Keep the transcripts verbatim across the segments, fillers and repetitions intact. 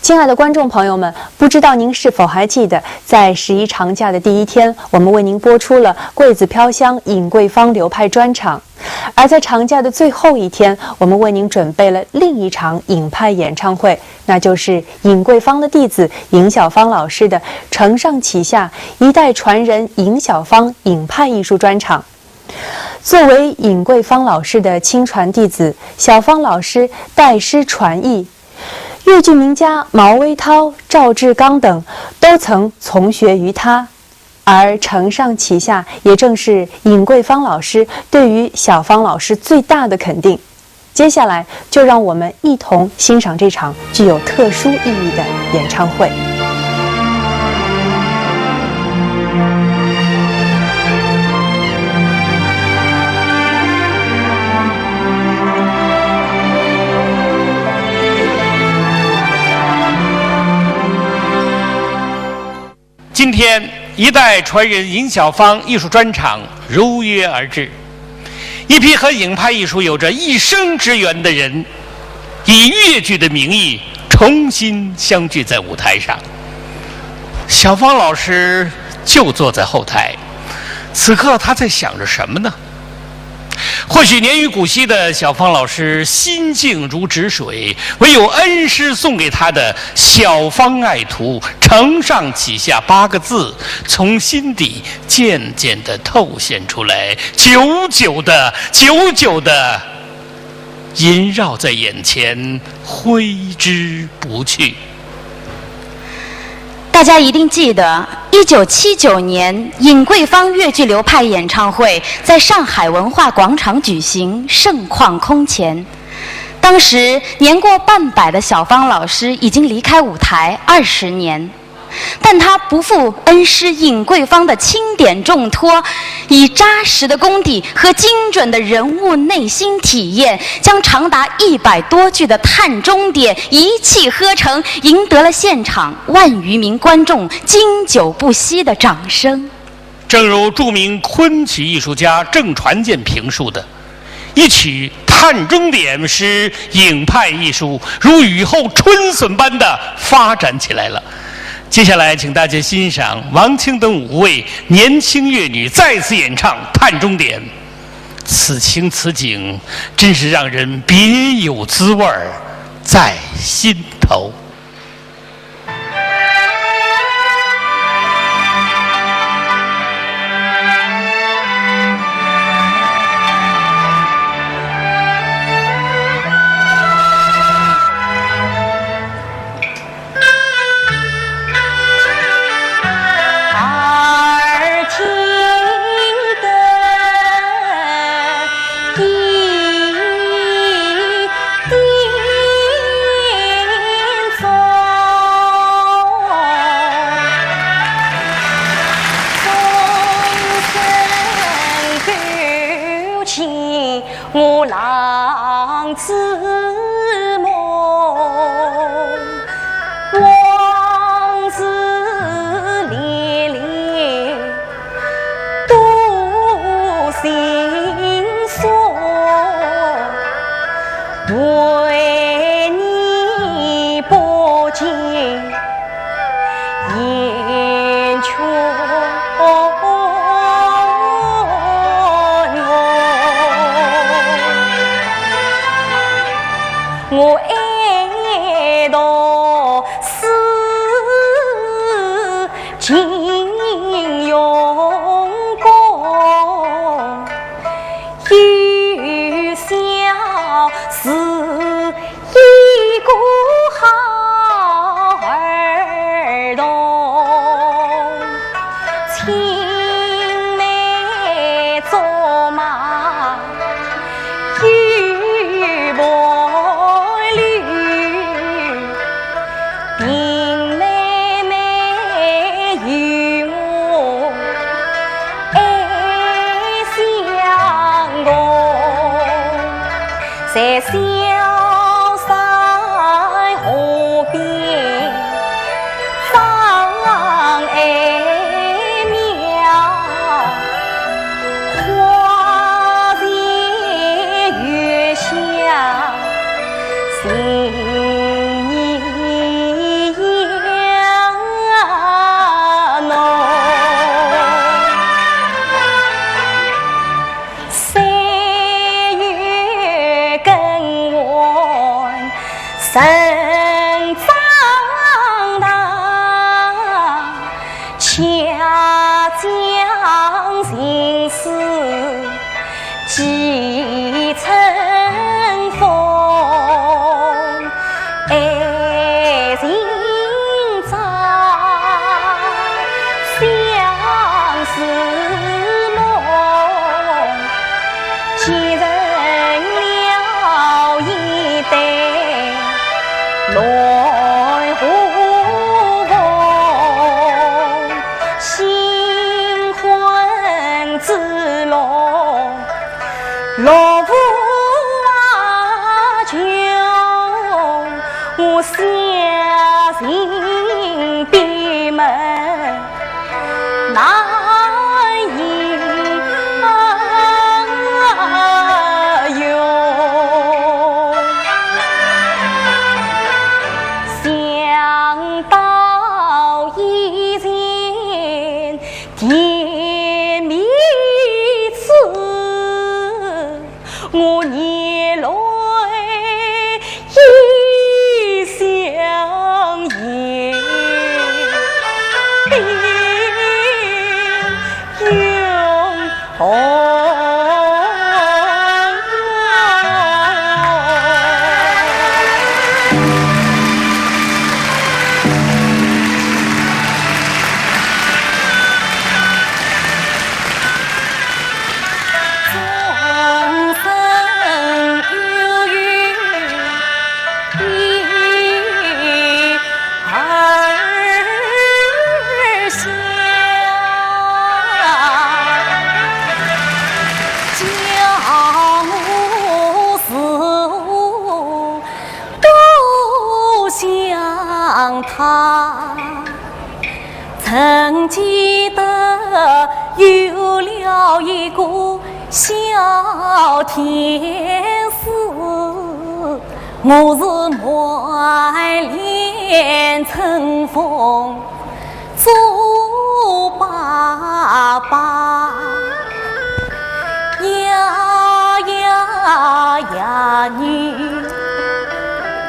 亲爱的观众朋友们，不知道您是否还记得，在十一长假的第一天，我们为您播出了《桂子飘香》尹桂芳流派专场。而在长假的最后一天，我们为您准备了另一场尹派演唱会，那就是尹桂芳的弟子尹小芳老师的承上启下一代传人尹小芳尹派艺术专场。作为尹桂芳老师的亲传弟子，小芳老师代师传艺，越剧名家毛微涛、赵志刚等都曾从学于他，而承上启下也正是尹桂芳老师对于小芳老师最大的肯定。接下来，就让我们一同欣赏这场具有特殊意义的演唱会。今天，一代传人尹小芳艺术专场如约而至。一批和尹派艺术有着一生之缘的人，以越剧的名义重新相聚在舞台上。小芳老师就坐在后台，此刻他在想着什么呢？或许年逾古稀的小芳老师心静如止水，唯有恩师送给他的“小芳爱徒，承上启下”八个字，从心底渐渐地透现出来，久久地、久久地萦绕在眼前，挥之不去。大家一定记得，一九七九年尹桂芳越剧流派演唱会在上海文化广场举行，盛况空前。当时年过半百的小芳老师已经离开舞台二十年，但她不负恩师尹桂芳的钦点重托，以扎实的功底和精准的人物内心体验，将长达一百多句的《探终点》一气呵成，赢得了现场万余名观众经久不息的掌声。正如著名昆曲艺术家郑传健评述的：“一曲《探终点》，使尹派艺术如雨后春笋般地发展起来了。”接下来，请大家欣赏王清等五位年轻越女再次演唱《探终点》。此情此景，真是让人别有滋味儿在心头。人长大，恰将情丝寄春风。爱情债，相思梦。 寄人了一对乱胡凤，新婚之乐落无穷，我写信闭门 难以用。想到以前甜蜜日子，我眼泪 已相映，映红。曾记得有了一个小天使，我是满脸春风做爸爸，爷爷爷娘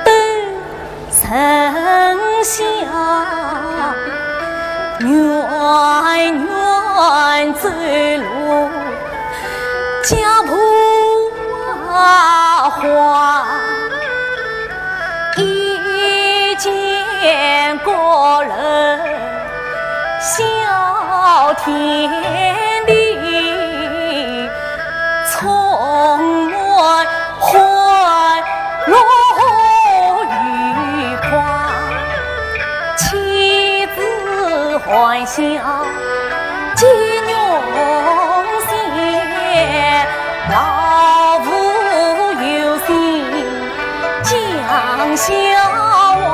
都 曾想，远远走路，脚步啊滑，一见高楼小天地，充满欢 乐愉快，妻子欢笑见荣幸，老父有心将相望。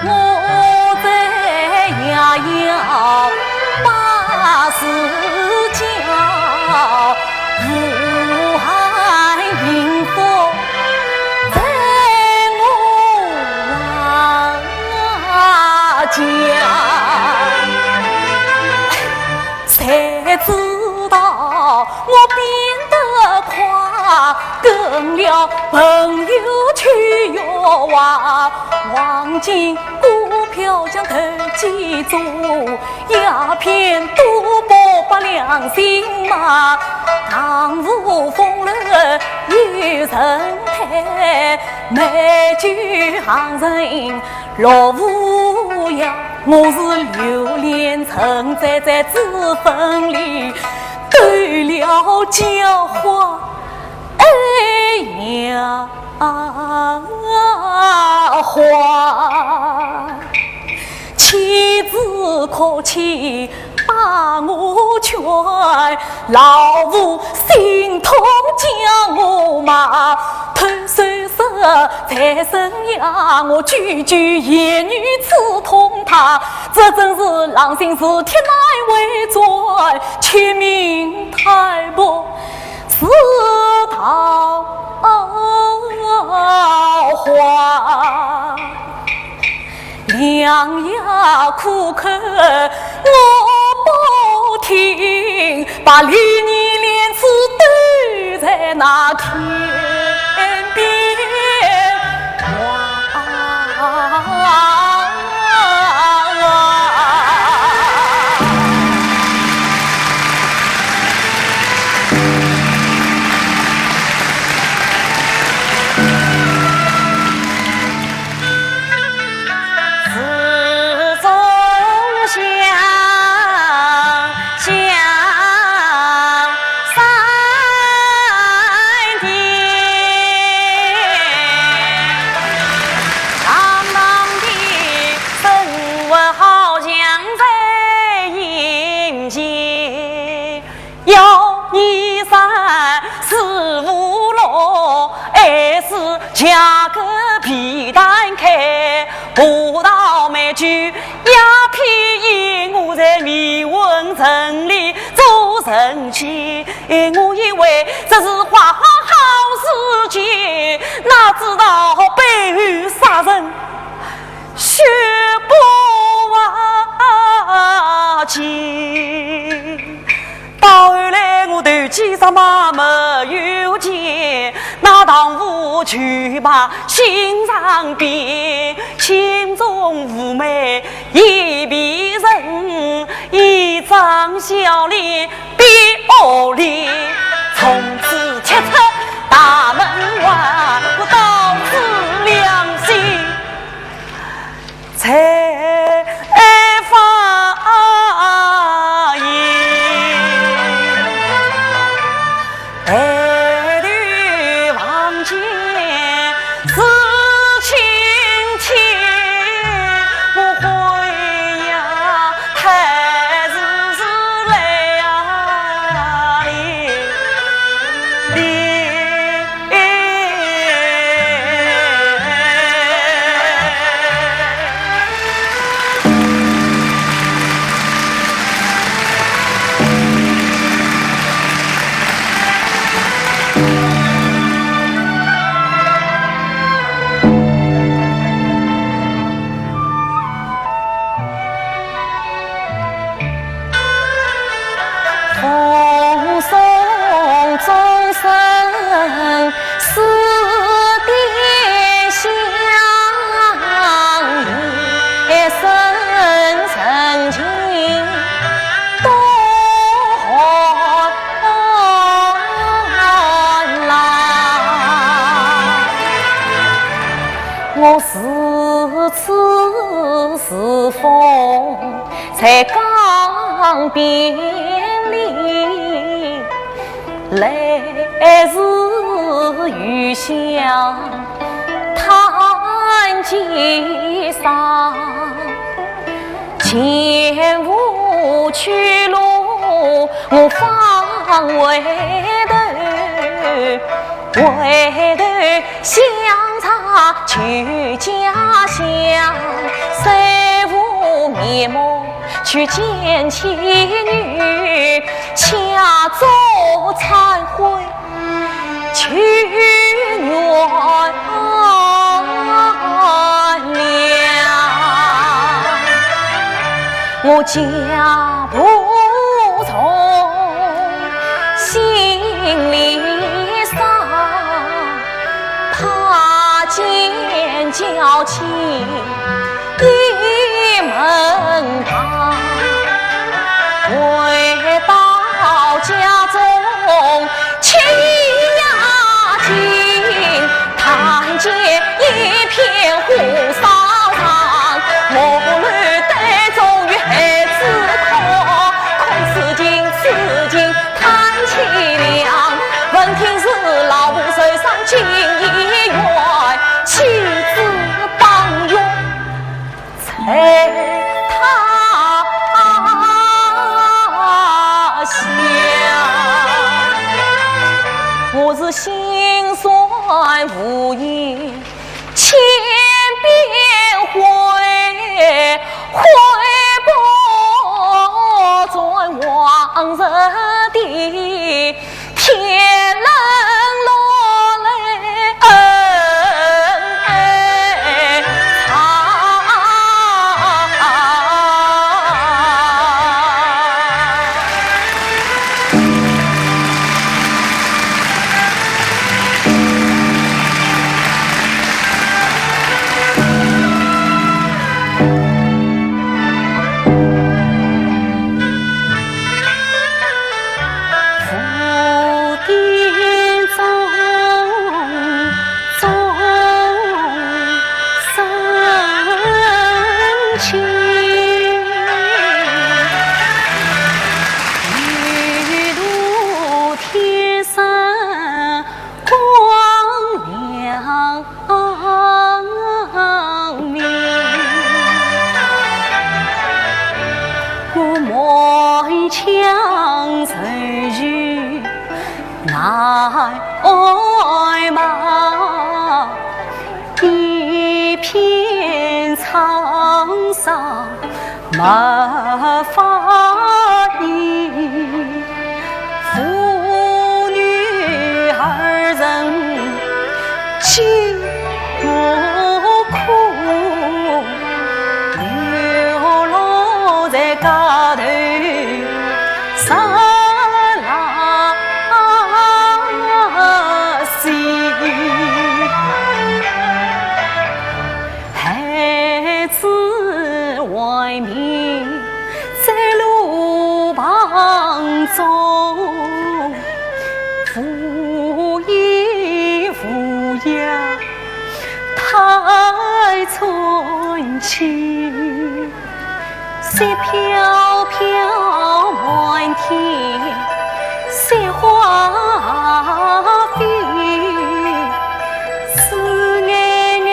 我在爷爷把事讲，武汉幸福在我家。 谁知道我变得快，跟了朋友去游玩，黄金股票像投机中，鸦片赌博把良心卖，江湖风流有人陪，美酒行人 老父呀，我是流连成灾，在子坟里丢了家花，哎呀花。妻子可气 把我劝，老父心痛将我骂，偷收拾财神爷，我句句言语刺痛他，这真是狼心似铁难回转，欺民太薄是桃花。 良药苦口我不听，把李二连枝丢在那天边。价格皮蛋开，葡萄美酒鸦片烟，我在迷魂城里做神仙。我以为这是花花好时节，哪知道背后杀人血泊啊！ 到后来我投机啥么没有钱，那当铺就把心上变，心中无美也变人，一张笑脸变恶脸，从此踢出大门外，我倒是良心 才发现，抬头望见是青天，我悔呀，还是来呀哩哩。 风送钟声似笛响，夜深人静多寒劳。我如痴如疯 在江边里，来时又想叹几声。前无去路，我方回头，回头 想着旧家乡，虽无面目去见妻女，且作惭愧去原谅。我家仆从心里伤， 怕见娇妻倚门旁，回到家中气压惊，但见一片火烧场，木楼对中月黑之空，空似镜，似镜 叹凄凉。闻听是老父受伤进医院，妻子当月在他乡。我是心酸无言 千遍悔，悔不转往日的天伦落泪恩爱长。没法医，父女二人皆无苦，流落在街头上拉稀。 孩子外面在路旁中，无依无靠太寸气。 雪飘飘满天雪花飞，思眼眼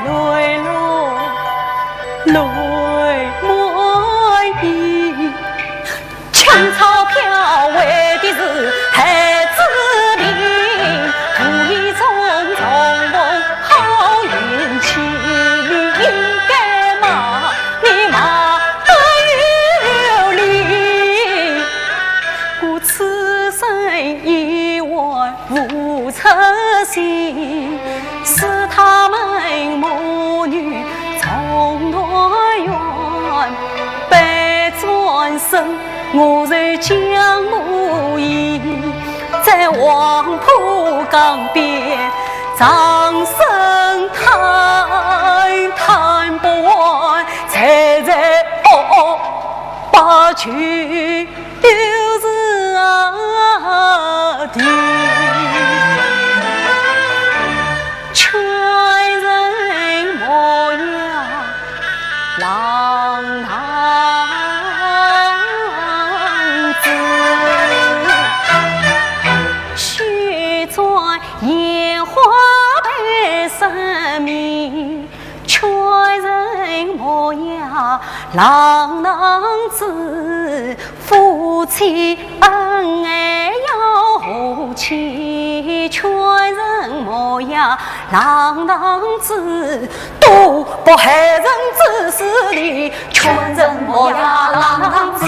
泪落泪满衣。抢钞票为的是孩子命，无意中重逢好运气，应该骂 你骂得有理。我此生意外无出息，是他们母女总团圆。背转身，我就将母遗在黄浦江边葬身滩，滩泊湾 才在哦哦把酒丢是啊的，全人模样浪荡子，去转烟花配生命。 全人模样浪荡子，夫妻恩爱要和气。全人模样浪荡子，赌博害人之势利。全人模样浪荡子，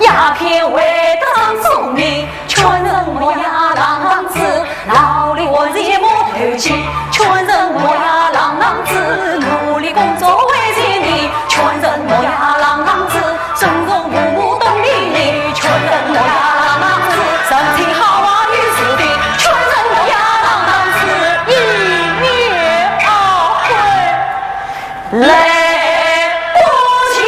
鸦片为得上聪明。全人模样浪荡子， 老李还是一摸头起，全人模样浪荡子，努力工作为前程，全人模样浪荡子，尊重父母懂礼仪，全人模样浪荡子，人情好话有是非，全人模样浪荡子，一念二婚。 来不及。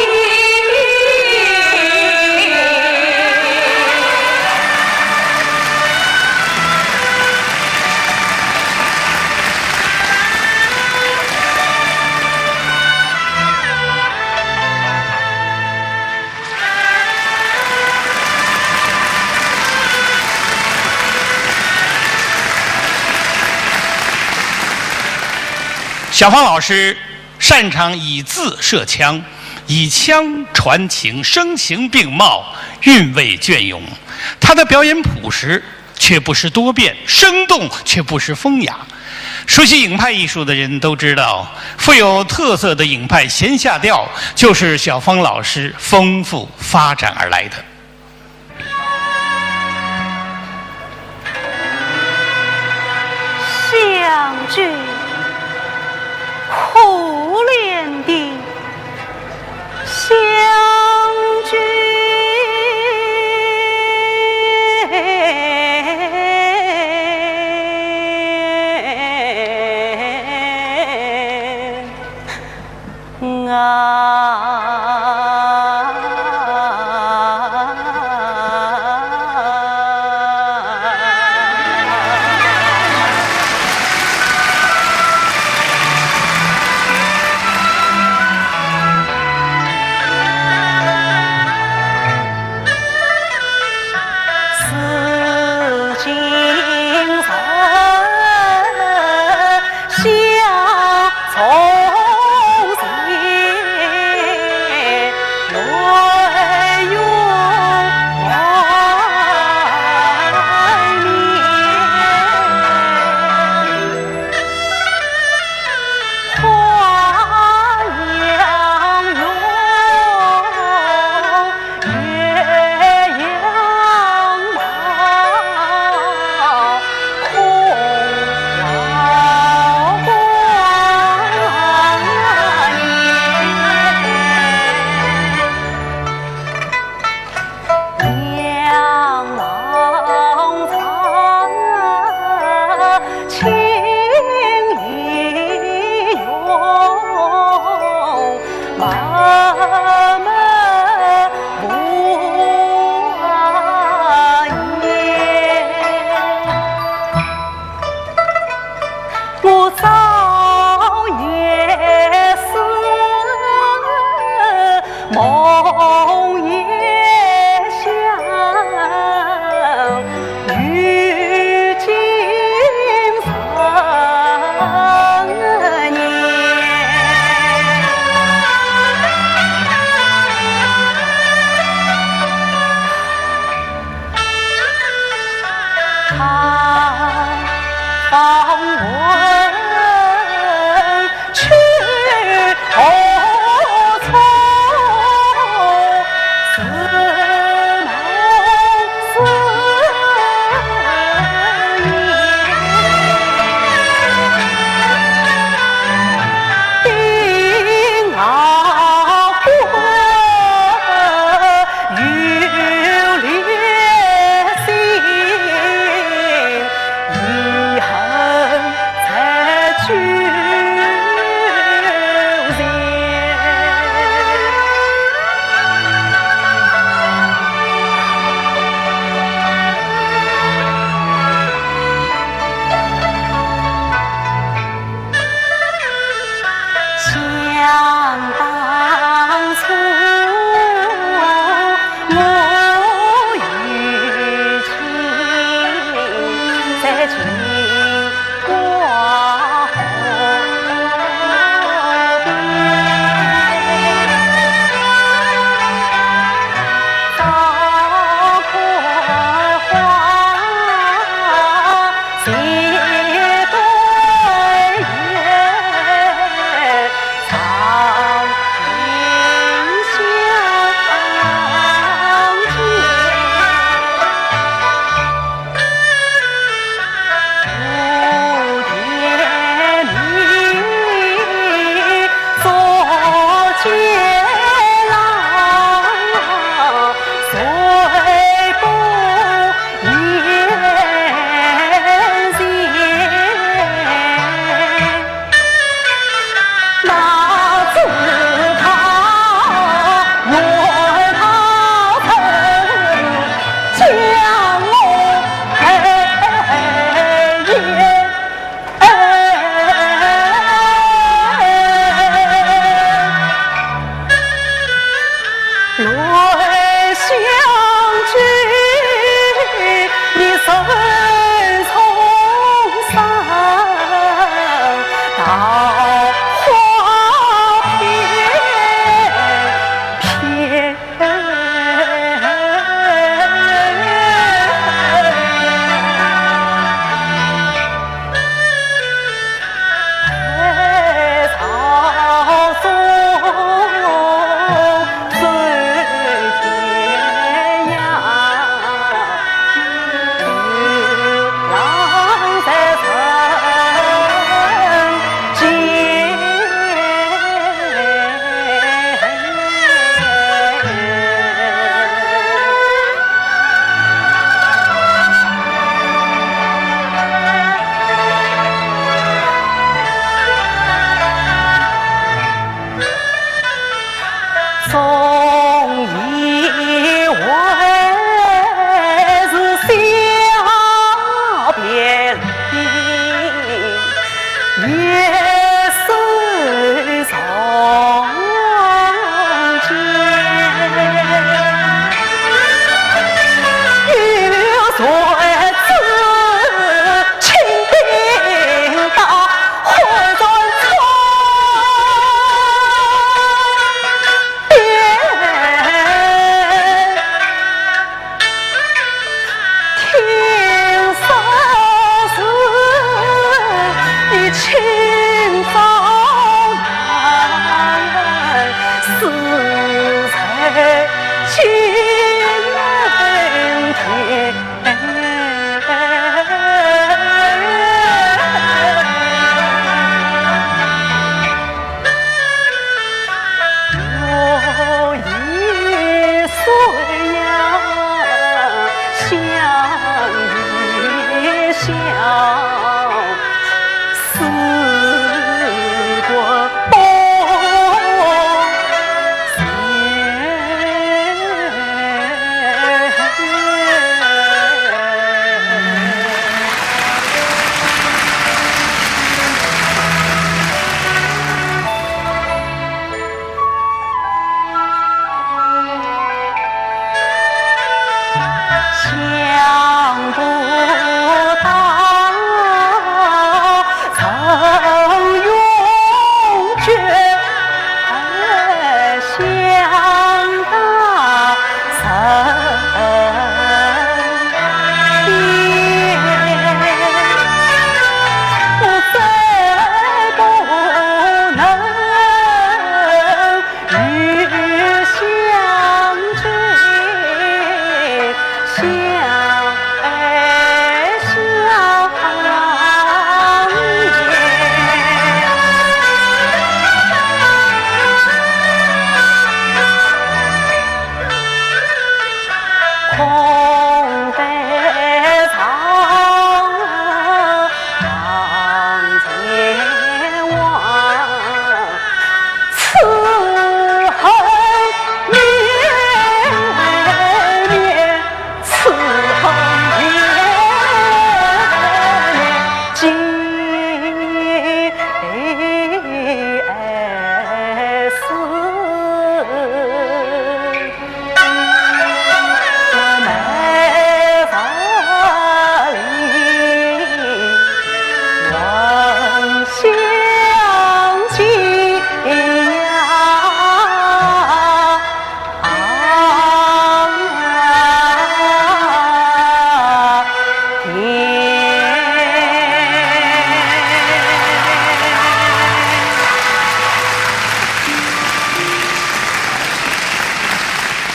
小芳老师 擅长以字射腔，以腔传情，声情并茂，韵味隽永。她的表演朴实，却不失多变；生动，却不失风雅。熟悉影派艺术的人都知道，富有特色的影派闲下调，就是小芳老师丰富发展而来的。 想君，可怜的想君。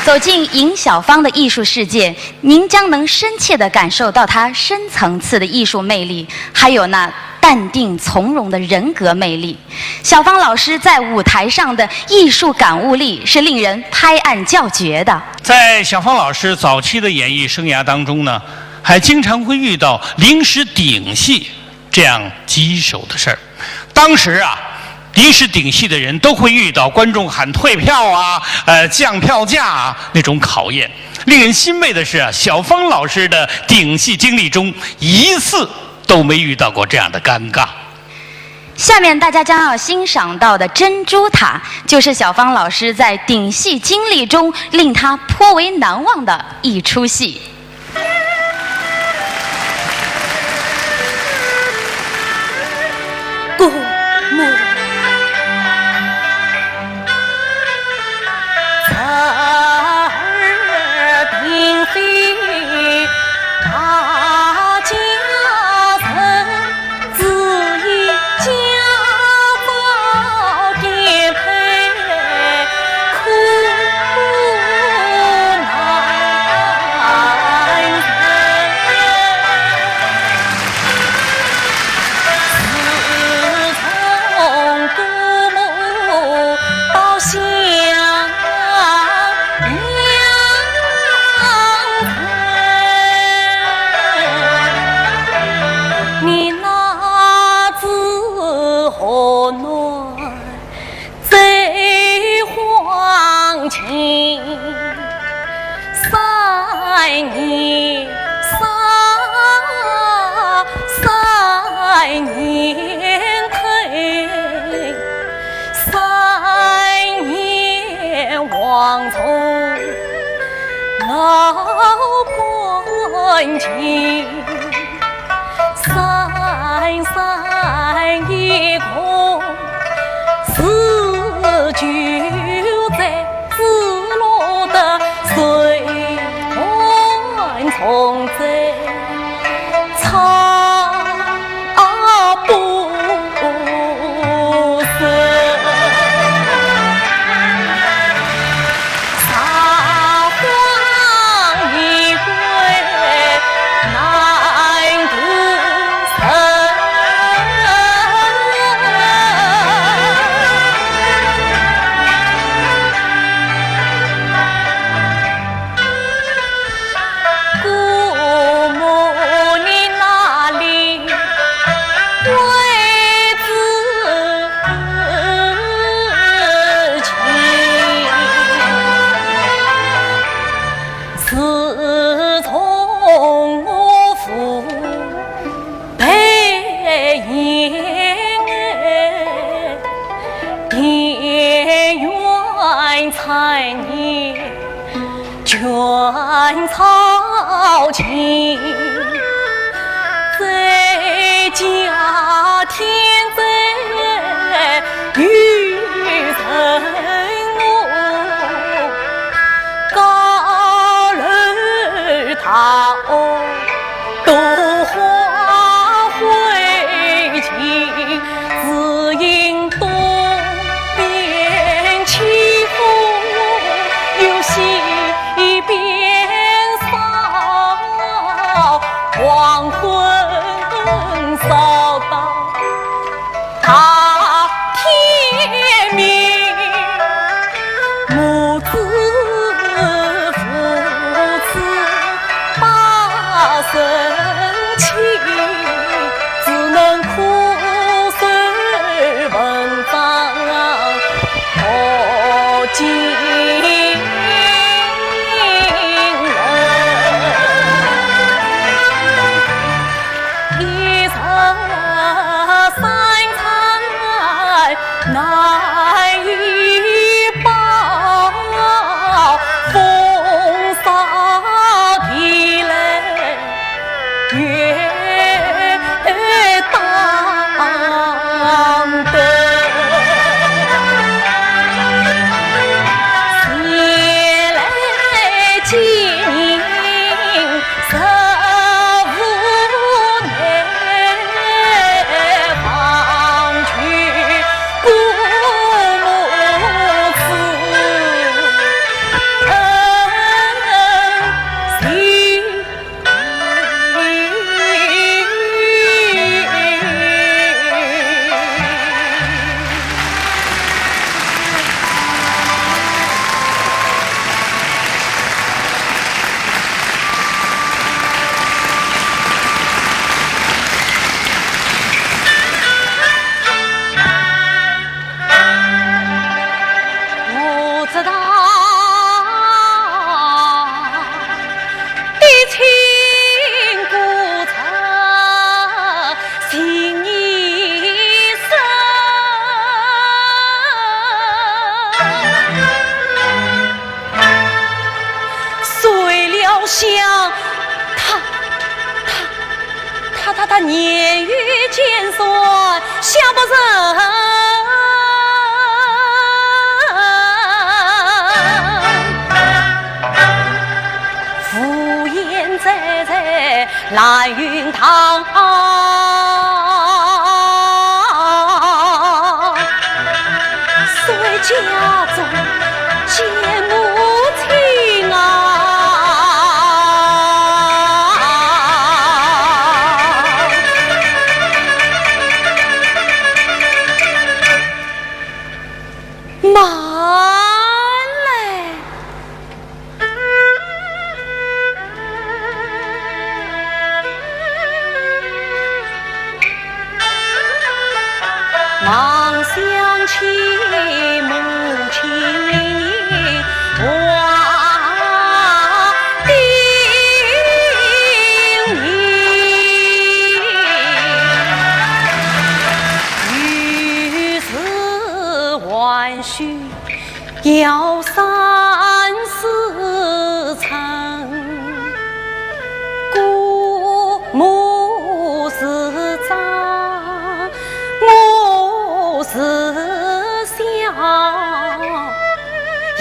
走进尹小芳的艺术世界，您将能深切地感受到她深层次的艺术魅力，还有那淡定从容的人格魅力。小芳老师在舞台上的艺术感悟力是令人拍案叫绝的。在小芳老师早期的演艺生涯当中呢，还经常会遇到临时顶戏这样棘手的事儿。当时啊，临时顶戏的人都会遇到观众喊退票啊、呃降票价啊那种考验。令人欣慰的是啊，小芳老师的顶戏经历中一次都没遇到过这样的尴尬。下面大家将要欣赏到的《珍珠塔》，就是小芳老师在顶戏经历中令她颇为难忘的一出戏。姑母。他年逾千岁，想不成。无言在在兰云堂，谁家中见母亲啊？ 慢来。忙想起母亲话叮咛。 于是还须要三四程，姑母是长，我是小，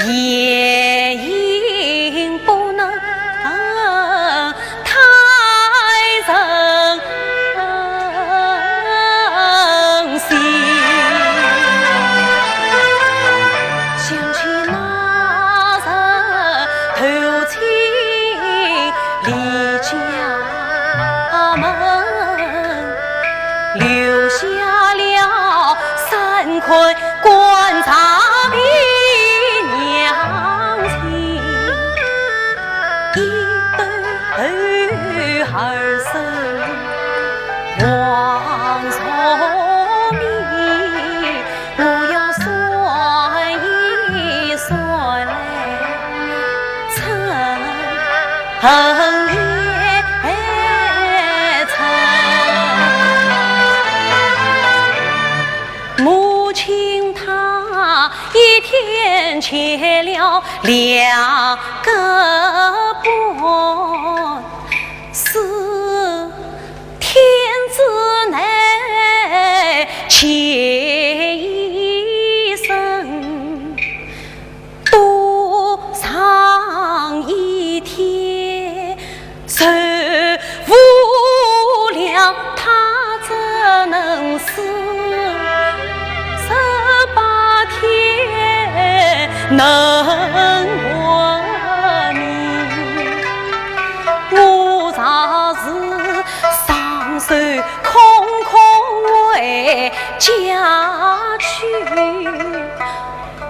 夜饮不能 太任性。想起那日投亲离家门，留下了三块棺材的娘亲。 一对儿孙望重明，我要算一算来，称也称。母亲她 一天切了两个半，是天之内切一声，多上一天 受无聊，他怎能死？十八天能活命？我若是双手空空回家去，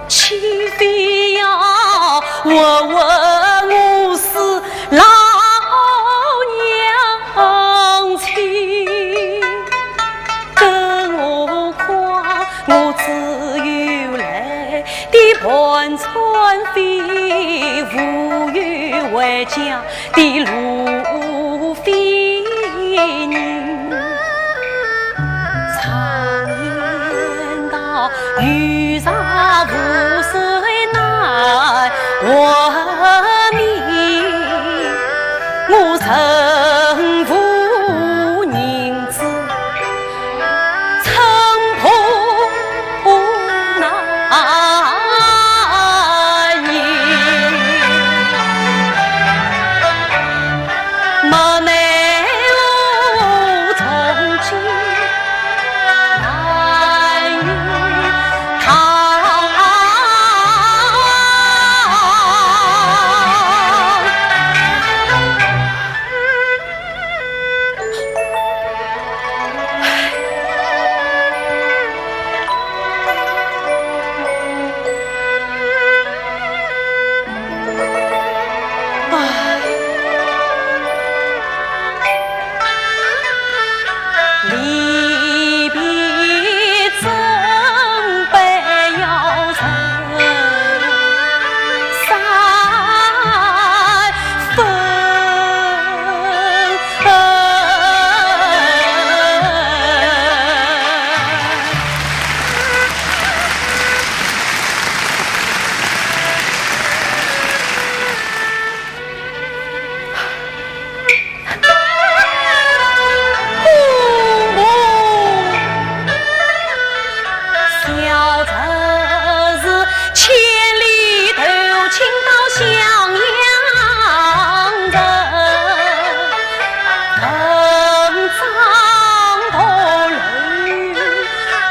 岂非要活活饿死老娘亲？更何况我自幼来的盘缠飞，无有回家 的路非人。常言道，有茶无水难活命，我身无银子， 寸步难移。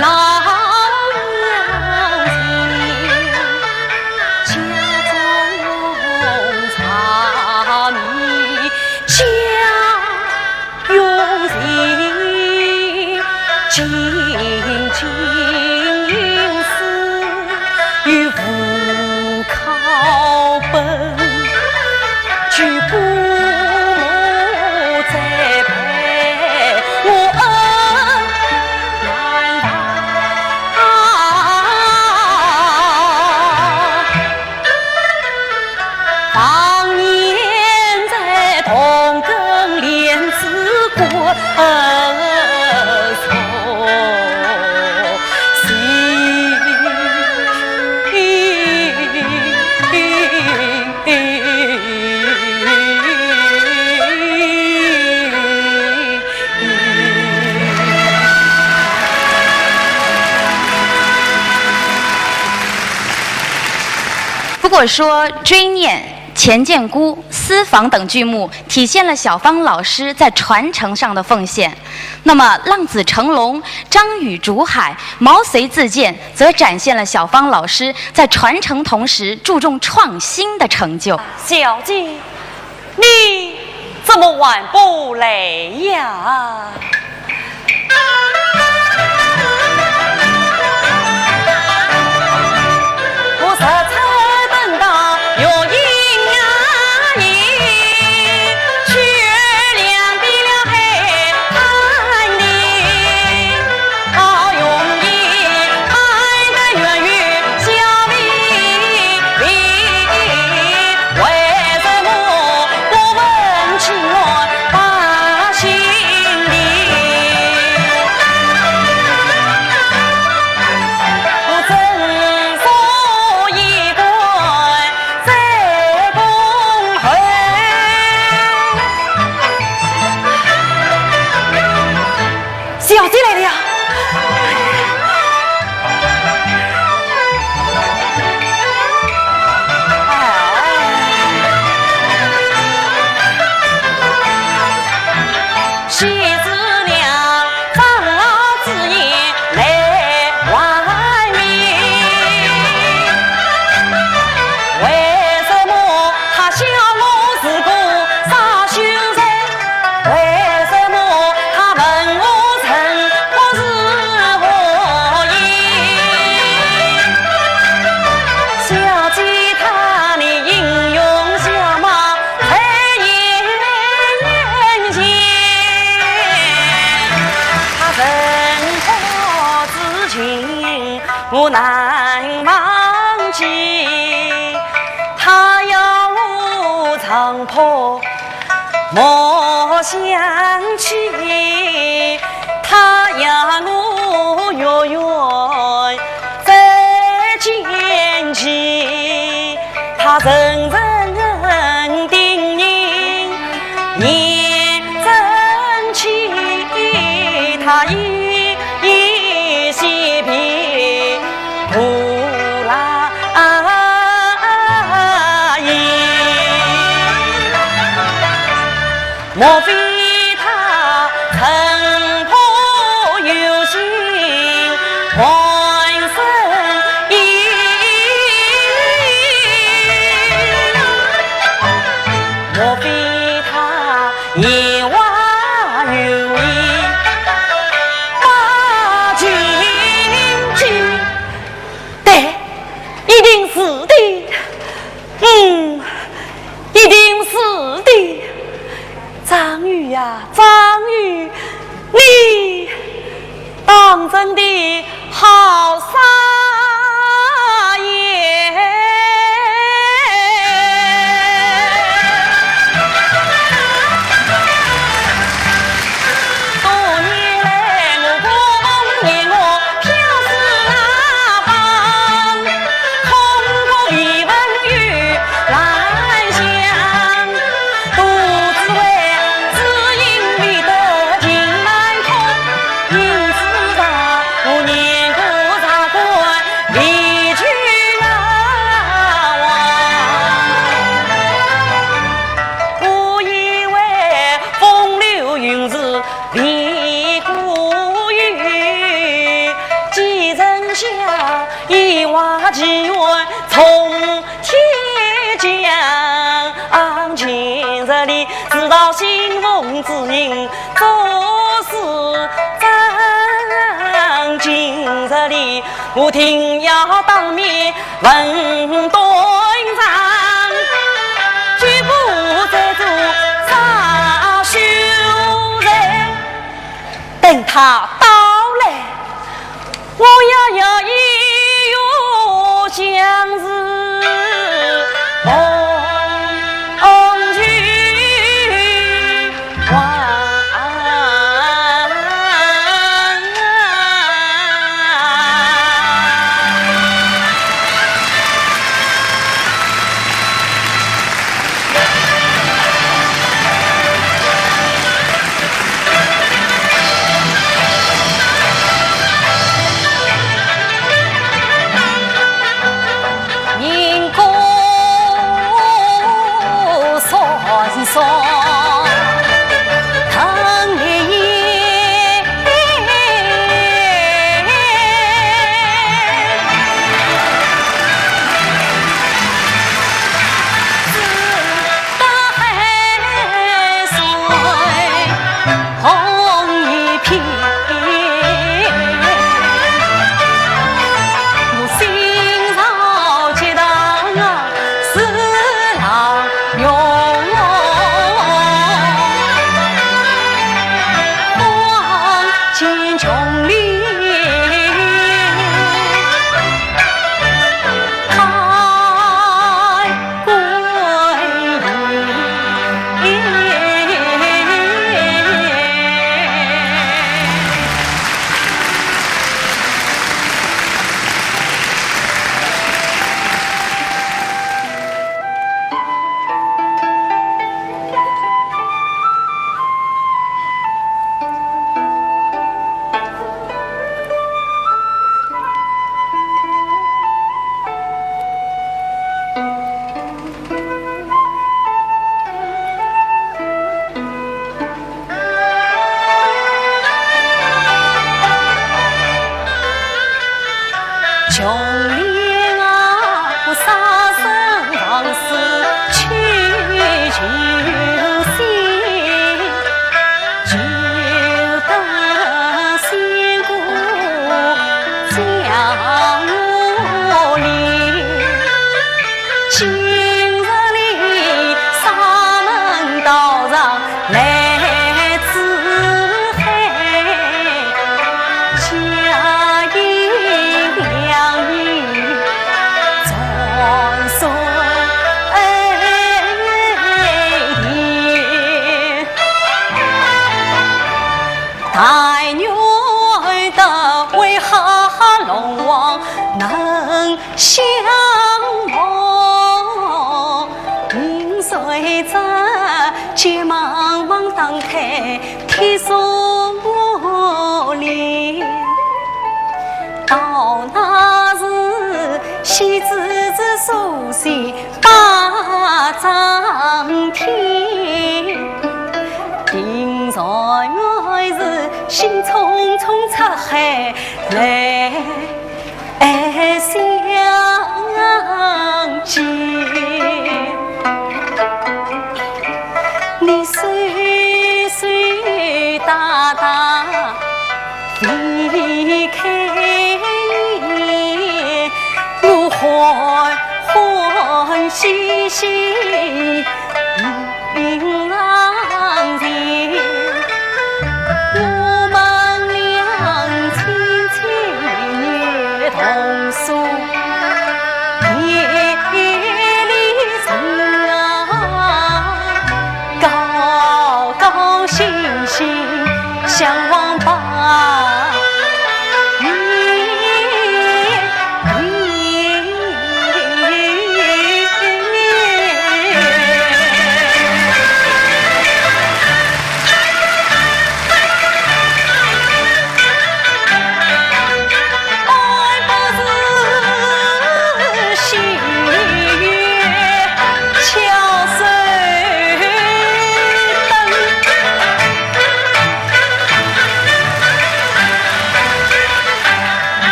老娘亲，家中柴米，家用情，金金银丝，又无靠本。 举父母再拜，我恩难忘。常年在同根莲枝骨，恩重情。 如果说《追念》《钱建姑》《私访》等剧目体现了小芳老师在传承上的奉献，那么《浪子成龙》《张雨竹海》《毛遂自荐》则展现了小芳老师在传承同时注重创新的成就。小姐，你怎么还不来呀？我实在等到月影啊，你去两遍了海滩里。 好容易盼得月圆小妹妹，为什么不问情愿把心离？我怎说一段再痛恨。 小姐来了。哎。 我难忘记，他要我长跑莫想起，他要我永远再见起，他深深叮咛，念真情，他依 依稀别不来。莫非他曾抱有心还生意？莫非他 年华有意把情寄？对，一定是的。嗯，一定是的。张宇呀，张宇，你 当真的好傻眼。多年来我不问你，我飘是哪方，空过一问又来想，都只为知音未得情难空。 明知道我年过茶过一往情缘从天降，今日里知道新婚之人做事真。今日里我定要当面问端详，绝不再做杀羞人。等他到来， 我要要一语将之问清。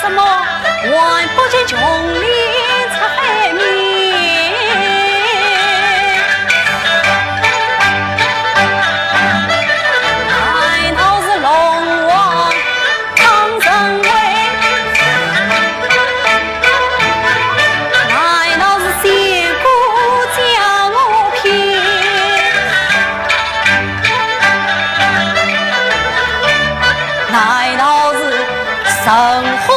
什么？还不及琼林出海面？难道是龙王当人位？难道是仙姑将我骗？难道是神火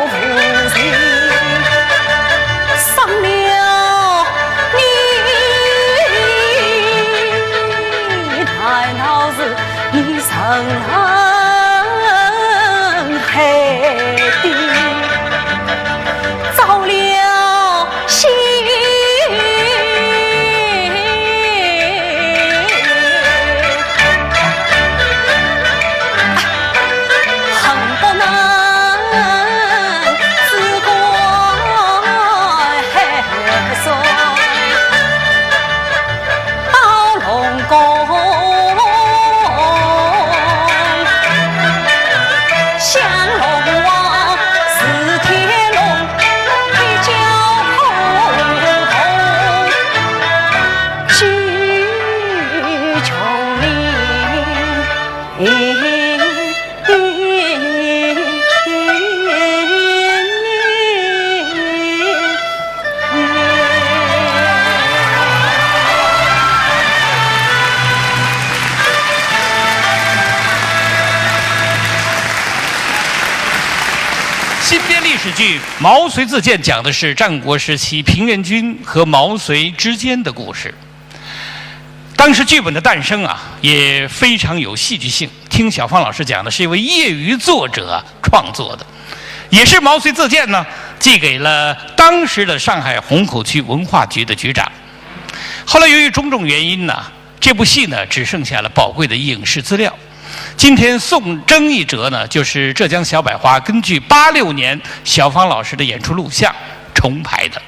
无情伤了你？难道是你深深海底着了心？ 恨不能自刎海水，到龙宫向龙王是天龙，一交苦痛，去穷命。 新编历史剧《毛遂自荐》讲的是战国时期平原君和毛遂之间的故事。 当时剧本的诞生啊，也非常有戏剧性。听小方老师讲的是一位业余作者创作的，也是毛遂自荐呢，寄给了当时的上海虹口区文化局的局长。后来由于种种原因呢，这部戏呢只剩下了宝贵的影视资料。今天送赠一折呢，就是浙江小百花根据八六年小方老师的演出录像重排的。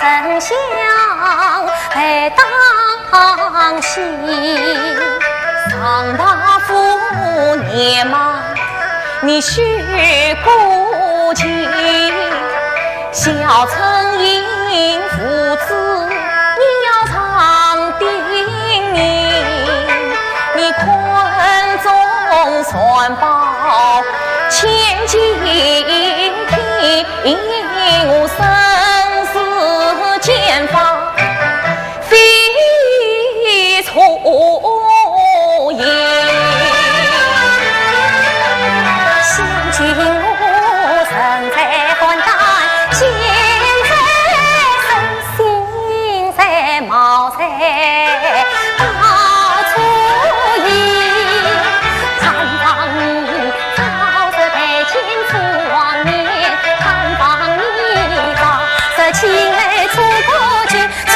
相陪当行。上大夫年迈，你须顾及，小生应父子，你要常叮咛。你看中传报，千金听我身世间法，非错也。相敬我身在肝胆，心在身心在貌在高处也。看望你早日拜见父王面，看望你早日亲爱出过去，出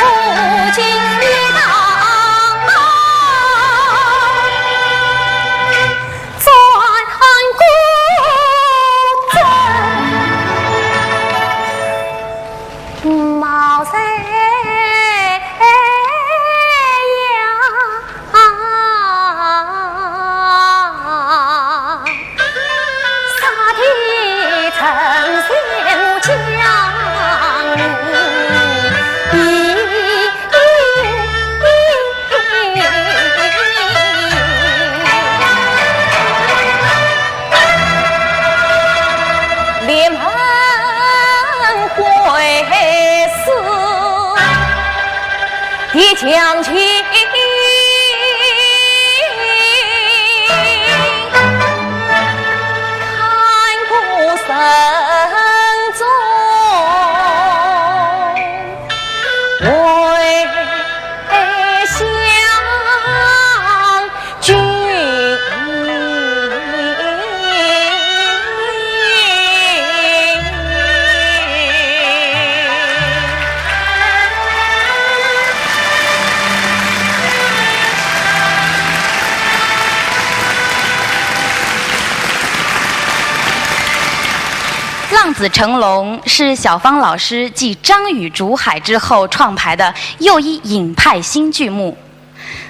京一趟转过镇。 毛在呀，啥地成仙母降临。 连忙跪死的将军，看顾身中。 为相君。《浪子成龙》是小芳老师继《张雨竹海》之后创排的又一尹派新剧目。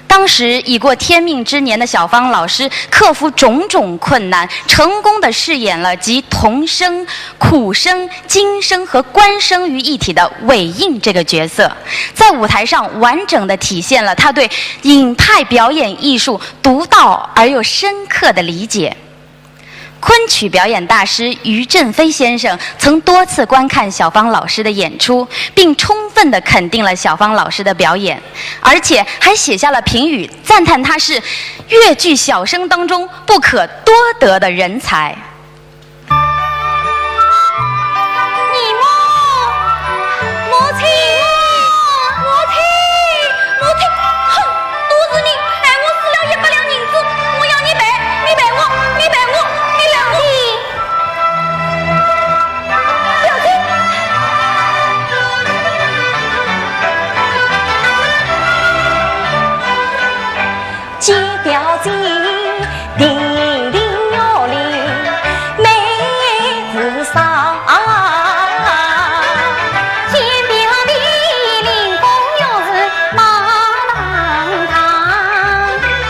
当时已过天命之年的小芳老师，克服种种困难，成功地饰演了集童生、苦生、京生和官生于一体的韦应这个角色，在舞台上完整地体现了她对尹派表演艺术独到而又深刻的理解。 昆曲表演大师于振飞先生曾多次观看小芳老师的演出，并充分地肯定了小芳老师的表演，而且还写下了评语，赞叹她是越剧小生当中不可多得的人才。你们 母亲，母亲，母亲，哼，都是你害我输了一百两银子，我要你赔，你赔我，你赔我，你赔我。表姐，表姐。 见表姐亭亭玉立美如霜，见表弟令公玉树马郎堂。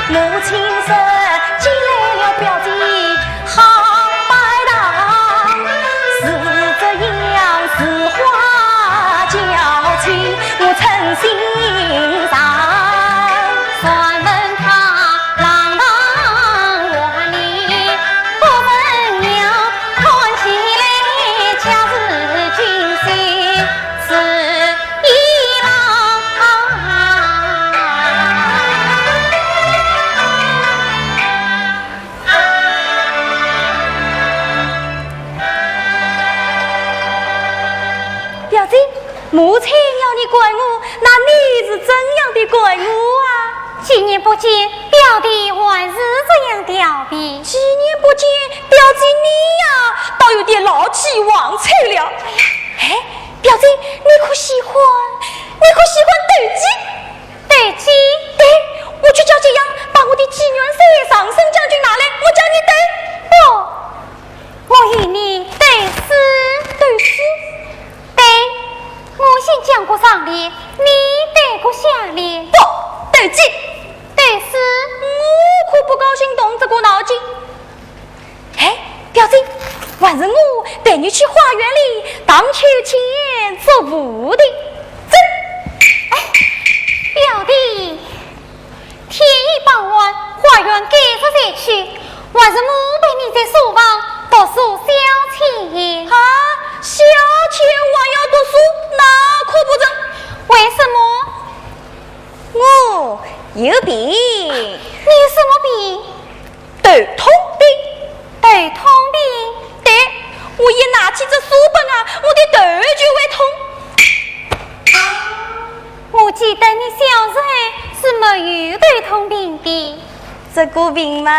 母亲说：“见来了表姐好拜堂，是这样是花娇情，我称心上。” 传闻他郎堂华丽不曾有，看起来恰似锦绣似一郎。表姐，母亲要你怪我，那你是怎样的怪我啊？ 几年不见，表弟还是这样调皮。几年不见，表姐你呀，倒有点老气横秋了。哎，表姐，你可喜欢，你可喜欢斗鸡？斗鸡？对，我去叫解药，把我的寄元帅、常胜将军拿来，我教你斗。不，我与你斗诗。斗诗？ 对，我先讲个少还是我陪你去花园里荡秋千捉蝴蝶。走。哎，表弟，天已傍晚，花园该着才去，还是我陪你在书房读书消遣。啊，消遣还要读书，那可不成。为什么？我有病。你有什么病？ 头痛病。头痛病？对，我一拿起这书本啊，我的头就会痛。我记得你小时候是没有头痛病的。这个病嘛，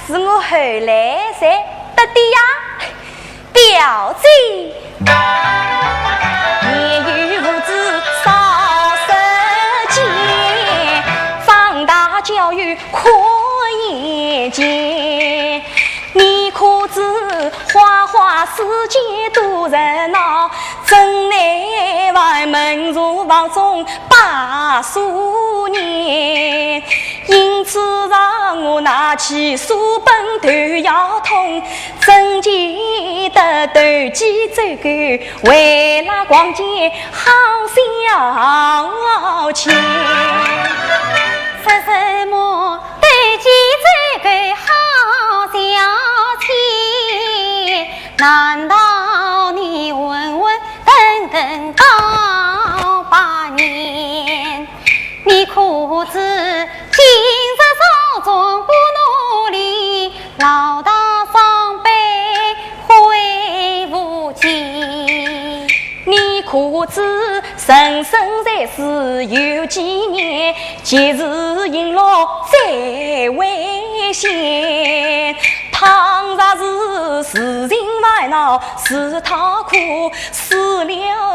是我后来才得的呀。 表姐。年幼无知少食间，长大教育课业间。你可知花花世界多热闹，城内外门茶房中把书念。因此让我拿起书本头要痛， 怎见得投机走狗，为了逛街好消遣。说什么投机走狗好消遣？难道你浑浑沌沌搞八年？ 你可知今日朝中不努力，老大伤悲悔无及。你可知人生在世有几年，及时行乐最危险。倘若是自寻烦恼自讨苦，死了后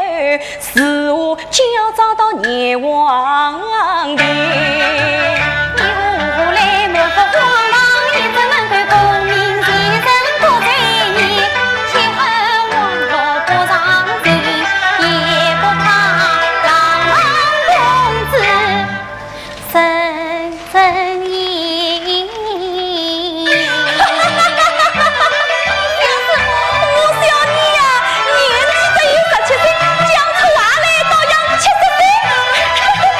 如何交账到阎王殿？你何来满腹荒唐，一直能够功名前程多追念，且恨网络不上进，也不怕郎朗公子 人人疑。笑什么？我笑你呀，年纪只有十七岁，讲出话来倒像七十岁。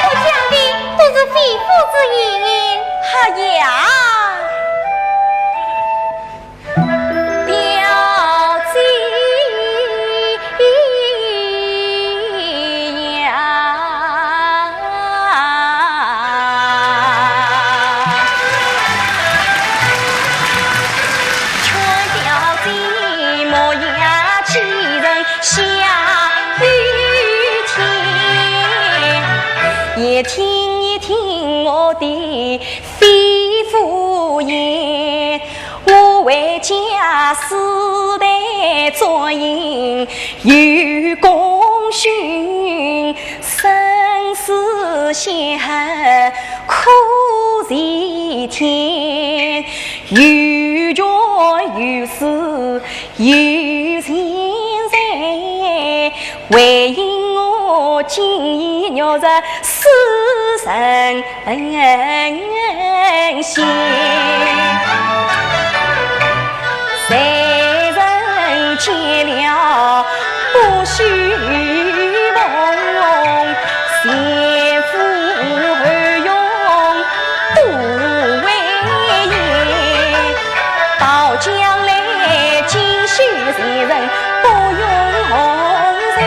我讲的都是肺腑之言。哎呀！ 表姐呀，劝表姐莫要欺人下雨天，也听一听我的 肺腑言，我为家世代作孽有功勋，生死相合苦齐天，有权有势 有钱财，为因我今已落入世人心。谁人见了不虚奉，前赴后拥 多危言，到将来锦绣前程不用愁，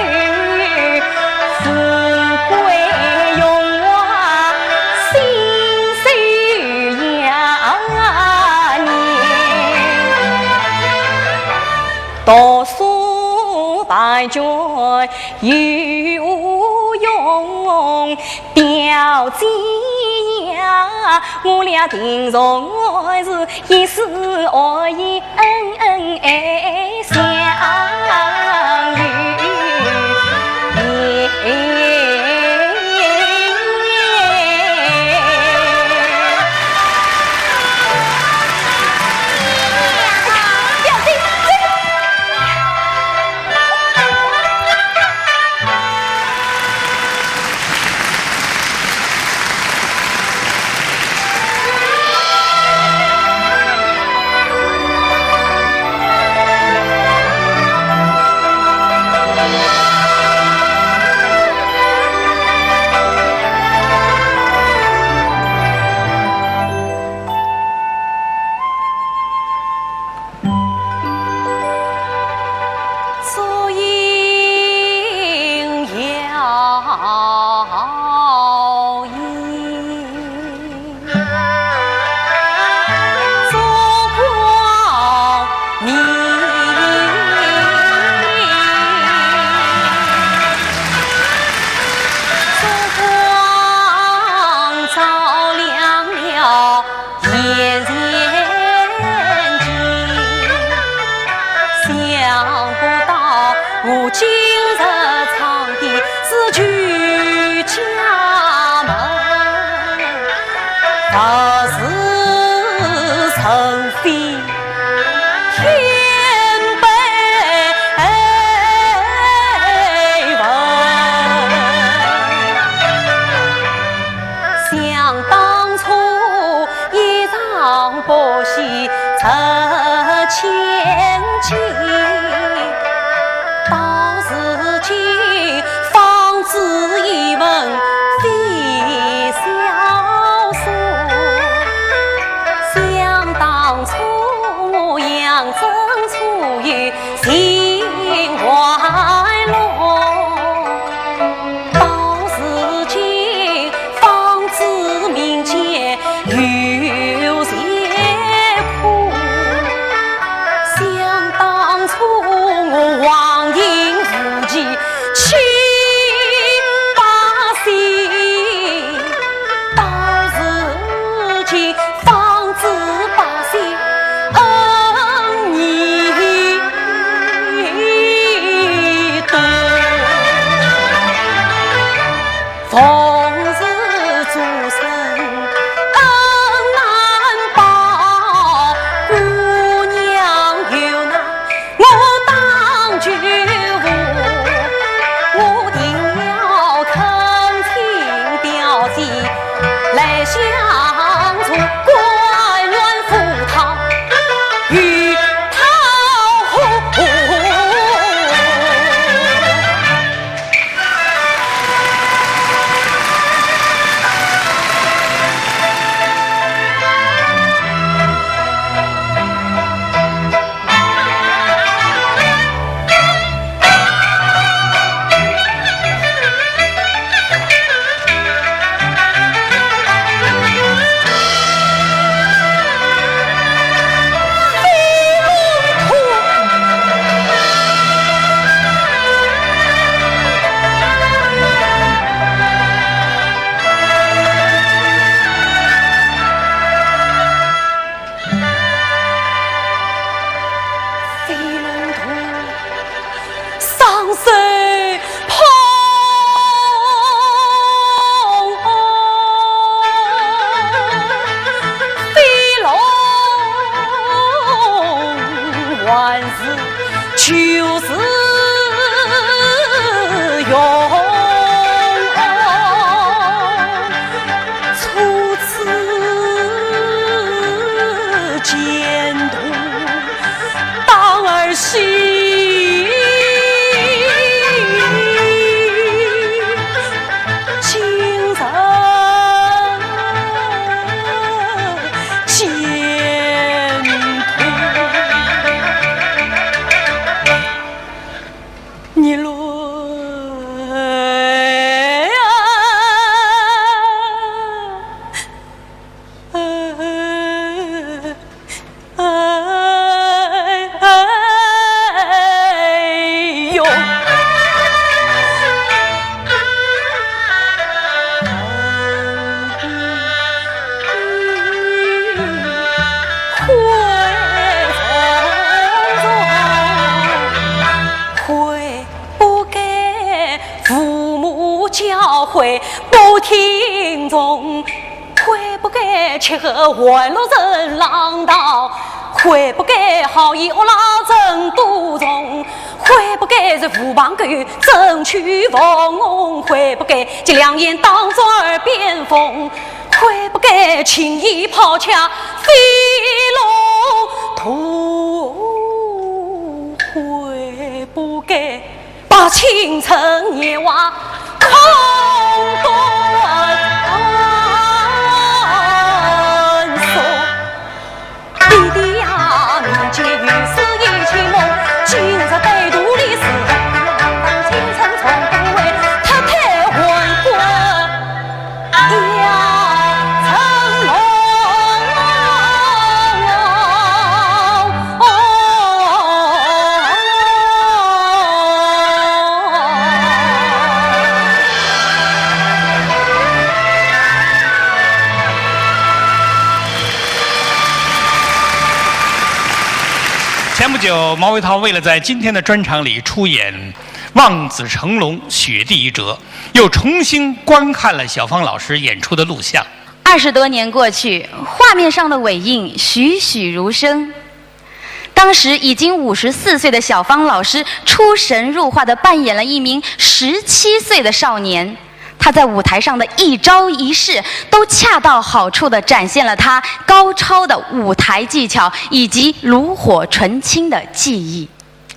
富贵荣华心首要念。读书白卷 有何用？表姐呀，我俩定然是一世爱意恩恩爱相依。表姐，我今日唱的是《曲家门》，不是人非天辈文。想当初 一场把戏值千金，到如今方知一文非小数。想当初我杨珍初有 情怀落，到如今方知民间有疾苦。想当初我荒淫无稽七八岁，到如今 方知百姓恩义多。逢时做生恩难报，姑娘有难 我当舅父，我定要恳请表姐来相助，官员赴汤与讨饭。 飞龙图，双手捧，飞龙还是 就是用初次见同当儿戏，今日见同。 你来啊，哎，哎，哎哟。 悔不该父母教诲不听从，悔不该吃喝玩乐人浪荡，悔不该好言恶语人多从，悔不该是狐朋狗友争取凤红，悔不该借良言当作耳边风， 悔不该轻易抛下飞龙图，悔不该把青春年华空断送。 爹爹呀，民间有诗有情梦，今日对肚里是红，青春从不会，脱胎换骨要成龙。就毛维涛为了在今天的专场里出演望子成龙、雪地一折，又重新观看了小芳老师演出的录像。二十多年过去，画面上的尾印栩栩如生。当时已经五十四岁的小芳老师出神入化地扮演了一名十七岁的少年，他在舞台上的一招一式都恰到好处地展现了他高超的舞台技巧以及炉火纯青的技艺。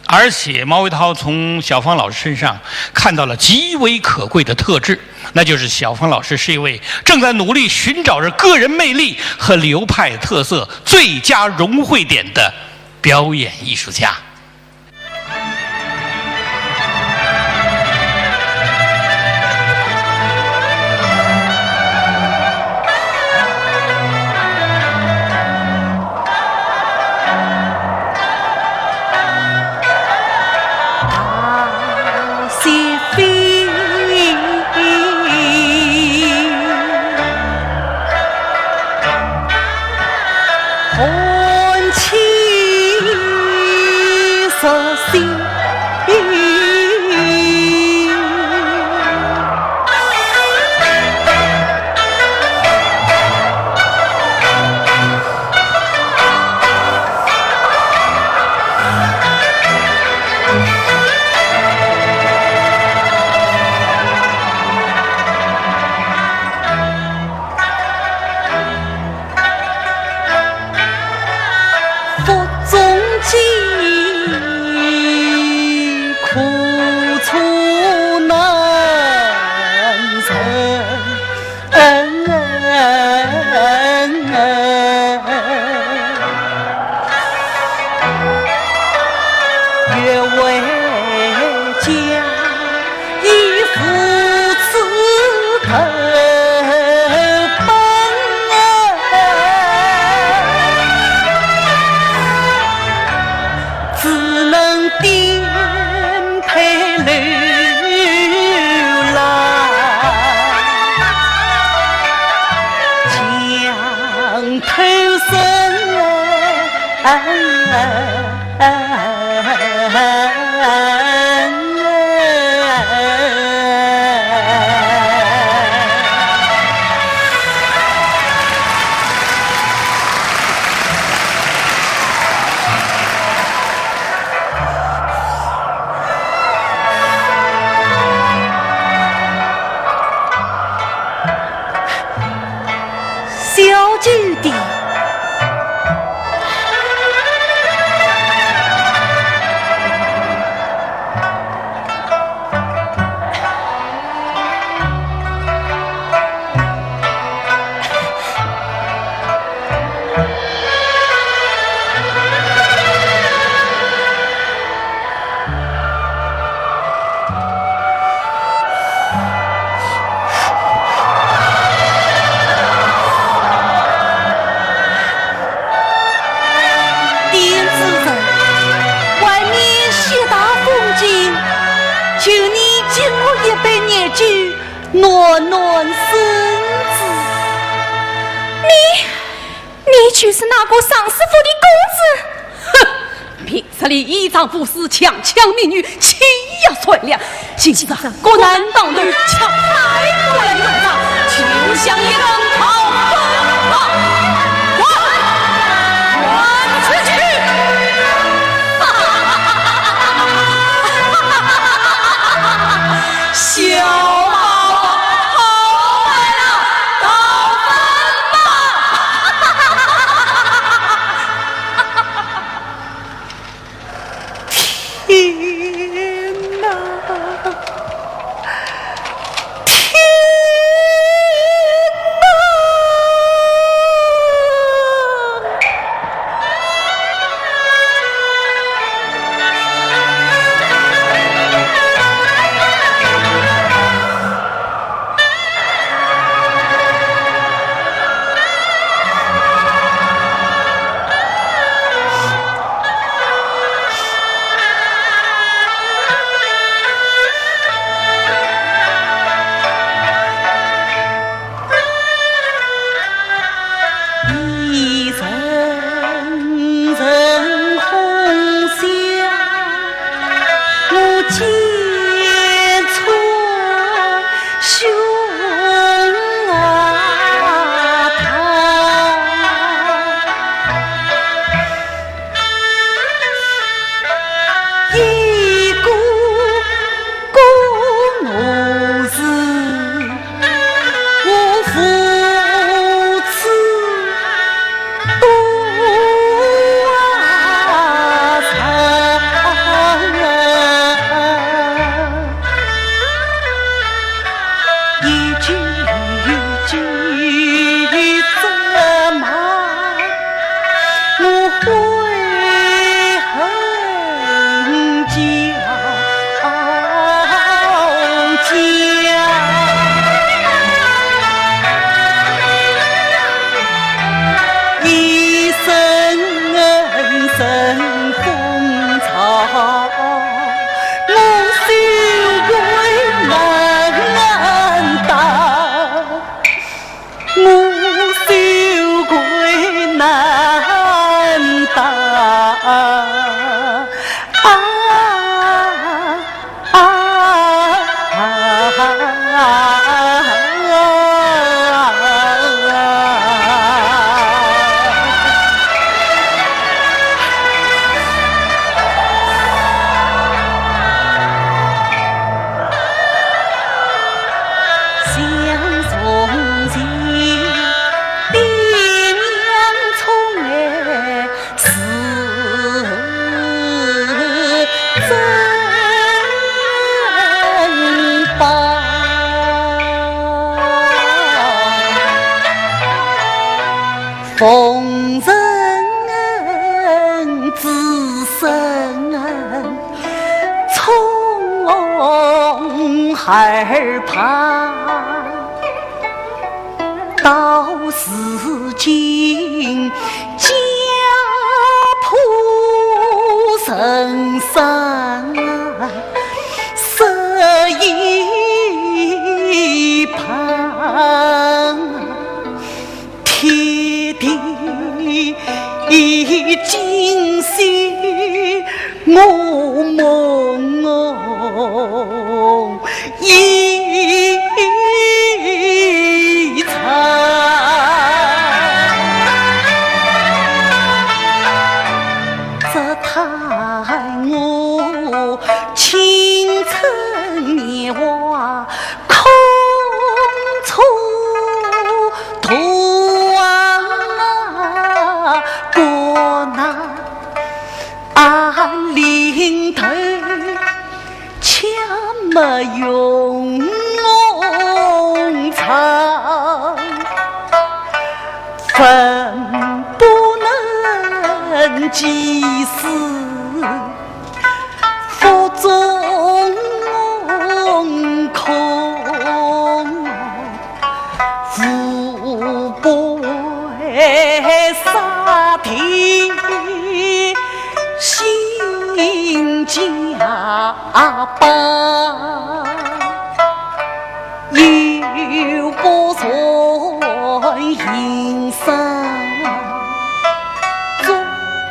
而且毛维涛从小芳老师身上看到了极为可贵的特质，那就是小芳老师是一位正在努力寻找着个人魅力和流派特色最佳融汇点的表演艺术家。腹中饥，苦楚难忍。小姐的。你，你就是那个尚书府的公子？哼，平日里倚仗武士，强抢民女，欺压善良。今日国难当头，抢太过来用场，就像一根逃风棒。滚，滚出去！小宝宝，好坏了，逃风棒！天哪！天哪！啊啊啊！想从前，爹娘宠爱 是珍宝。逢人之身，宠儿怕。 到如今家破人伤失一半，天地今夕 我梦一场。只叹我青春年华空蹉跎啊，过那 啊，临头却没用场，坟不能祭祀，腹中空。 无不为杀敌兴家邦，又不存营生做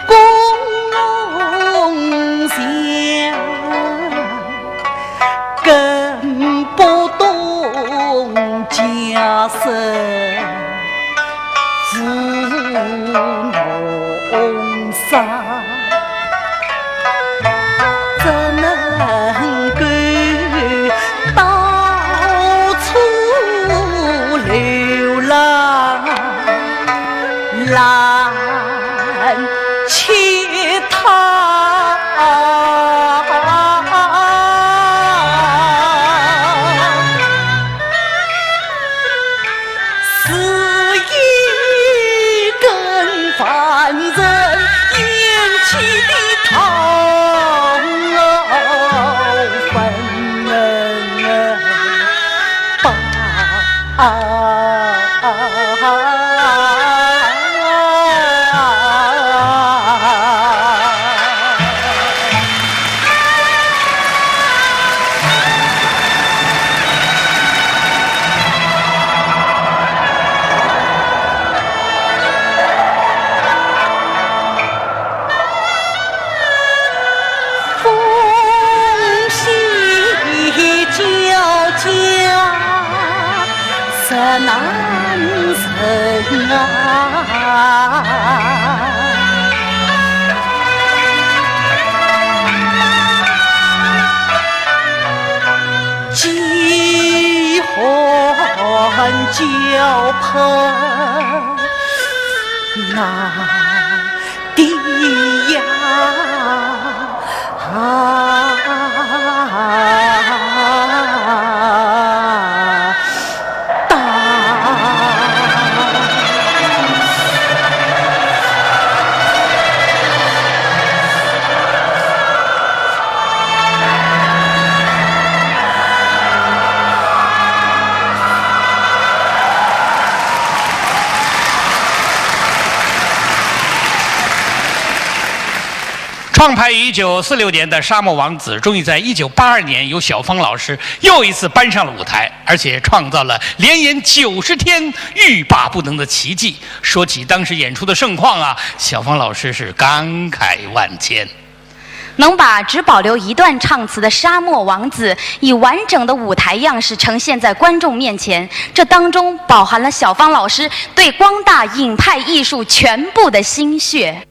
工匠。 更不懂家生父农伤，怎能够到处流浪？ 难乞讨。是一根凡人厌弃的讨饭。 啊。风雪交加，实难成啊。饥寒交迫， 那的呀，啊，大。 创派于一九四六年的《沙漠王子》，终于在一九八二年由小芳老师又一次搬上了舞台，而且创造了连演九十天欲罢不能的奇迹。说起当时演出的盛况啊，小芳老师是感慨万千。能把只保留一段唱词的沙漠王子，以完整的舞台样式呈现在观众面前，这当中饱含了小芳老师对光大影派艺术全部的心血。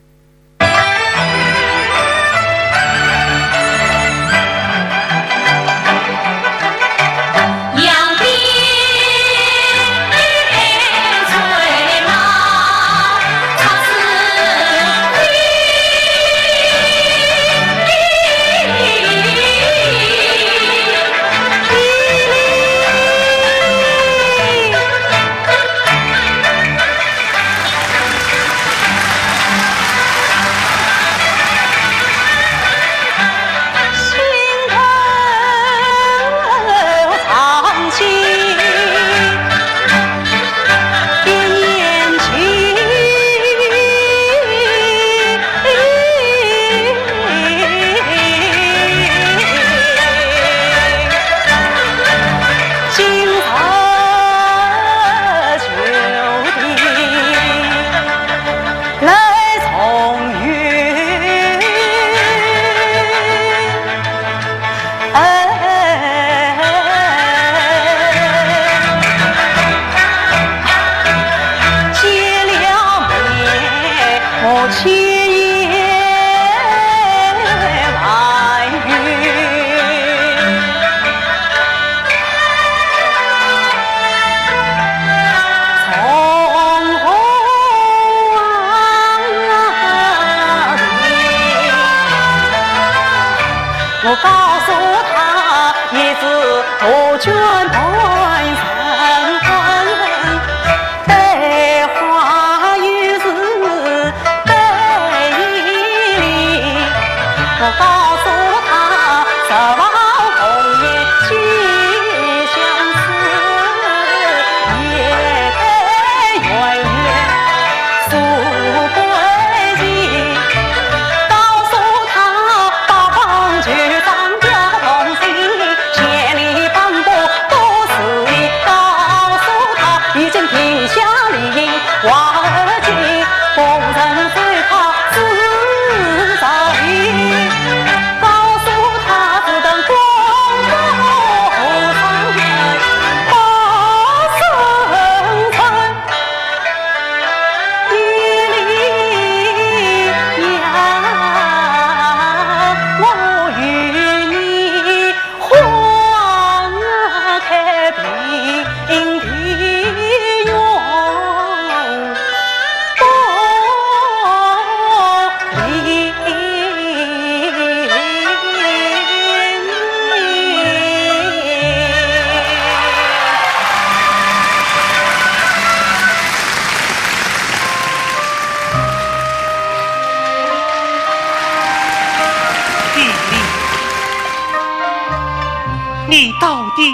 你到底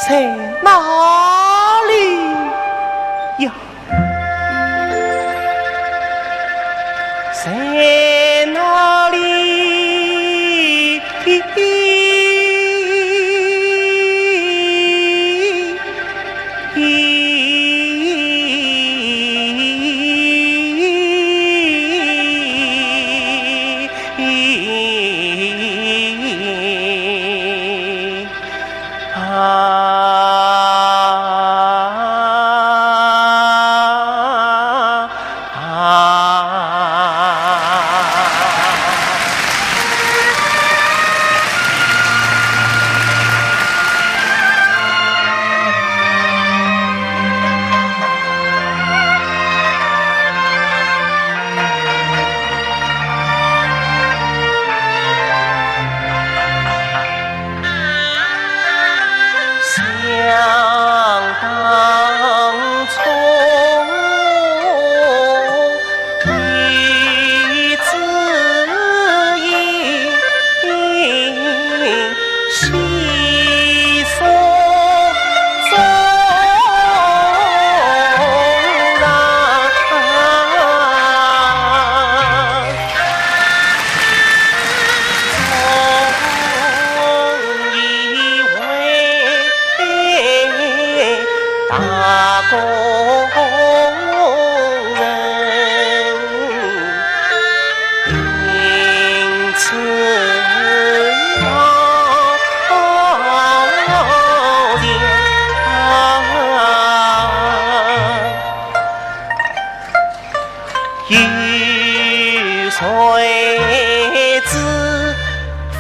在哪里呀？在哪里？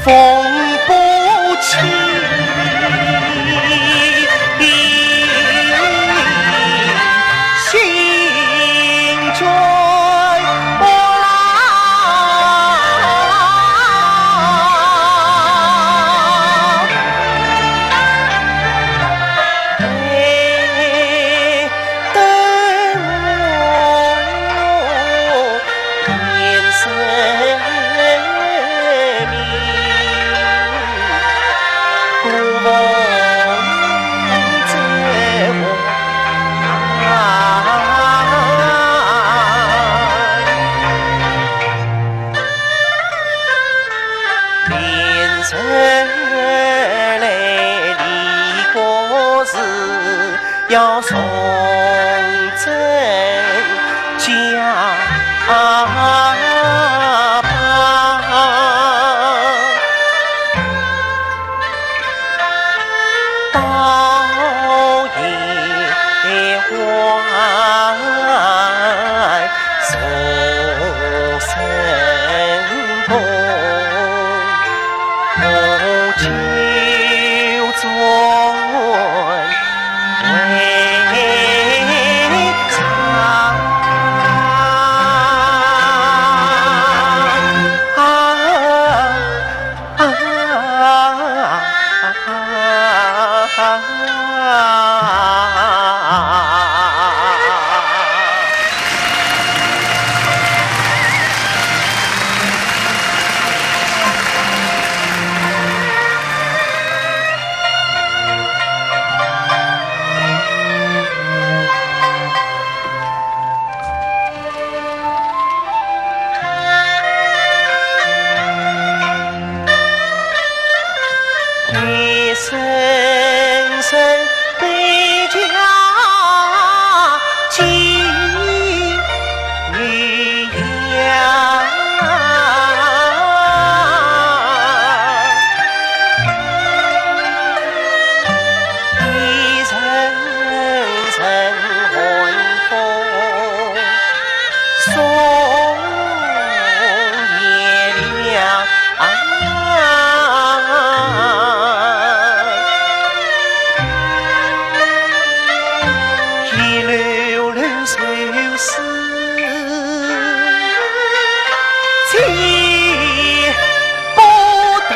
风不起，心卷波浪。哎，等我 年生明，不逢则忘。年生来离歌词， 要送真假吧。倒也还俗生痛。 我就转回上。一声声悲家亲呀。 一阵阵寒风送别了。一溜溜愁思 剪不断，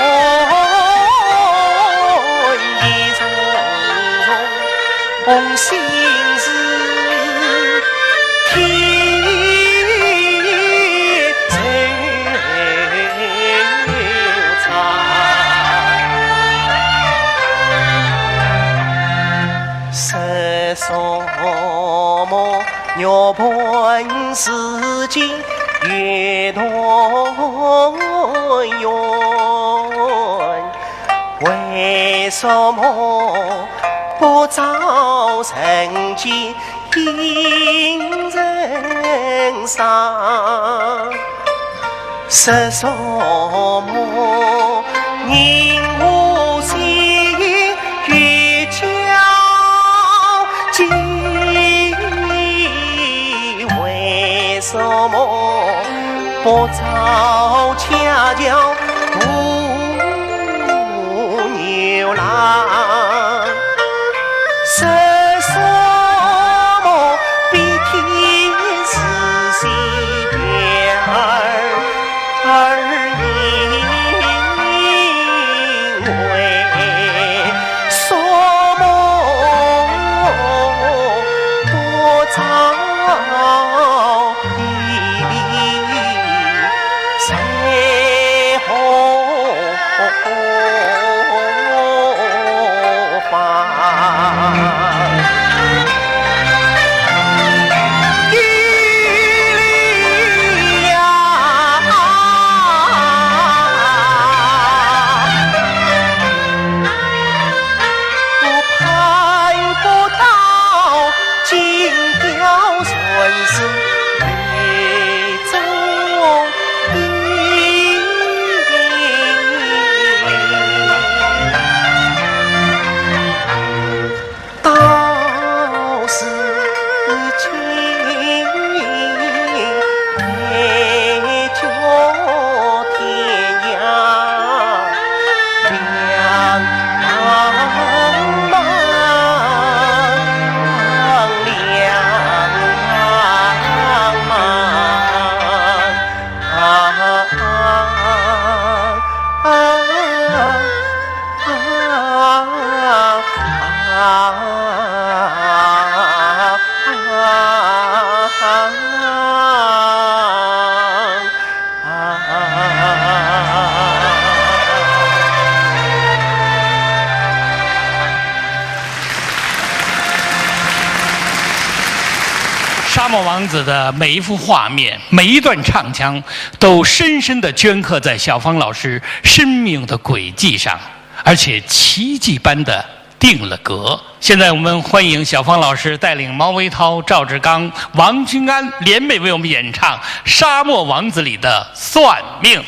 一重重心事添愁肠。说什么 玉盘似锦月团圆，为什么不照人间应人赏？ 说什么人无心月照今，为什么不照恰巧鸵牛郎？ 说什么比天时星月而而明？为什么不照地在何 方。王子的每一幅画面，每一段唱腔，都深深地镌刻在小芳老师生命的轨迹上，而且奇迹般地定了格。现在我们欢迎小芳老师带领毛维涛、赵志刚、王君安联袂为我们演唱《沙漠王子》里的算命。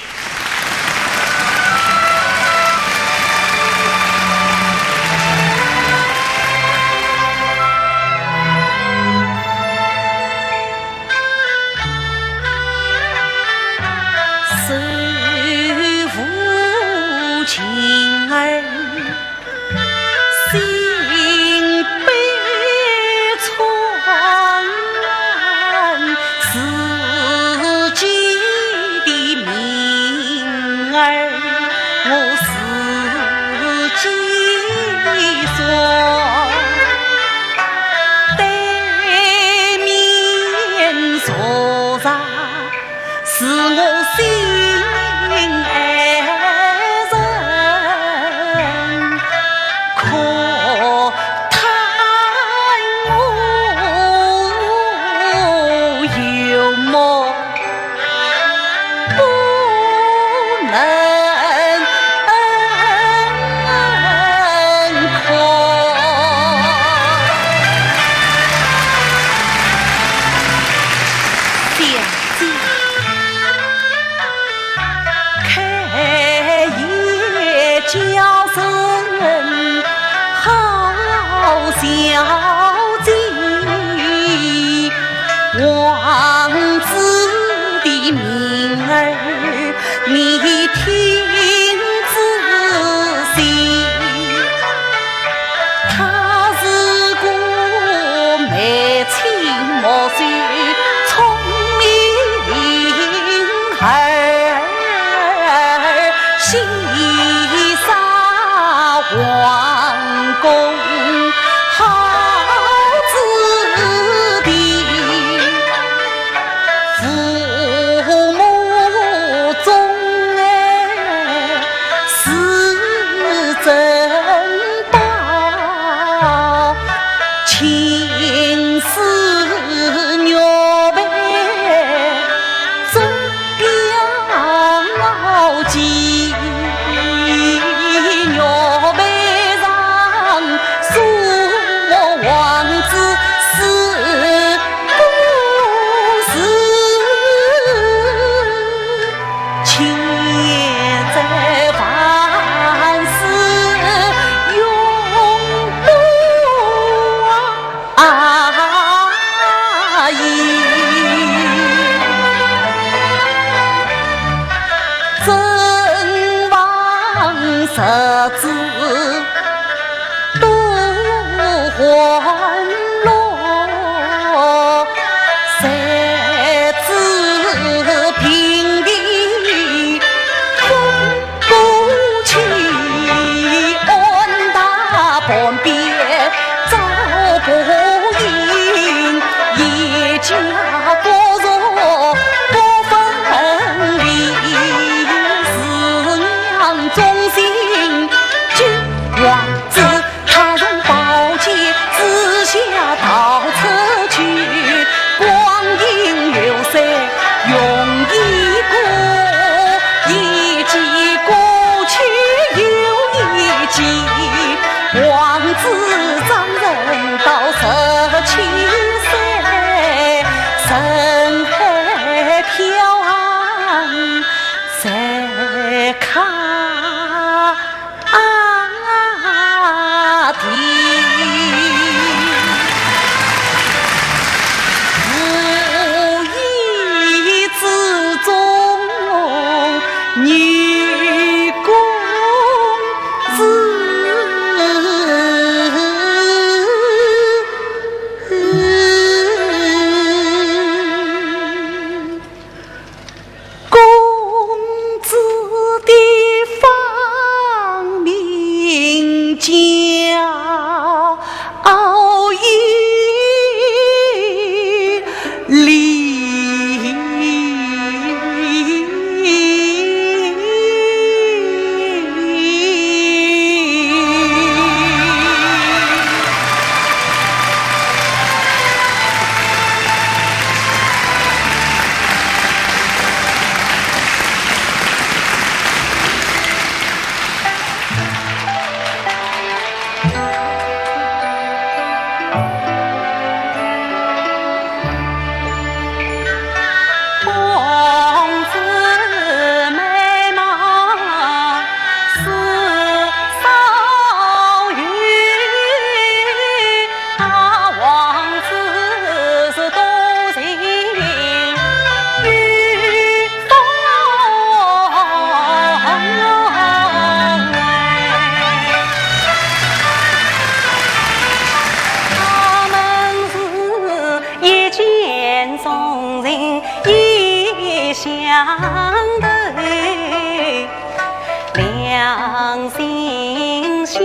两心相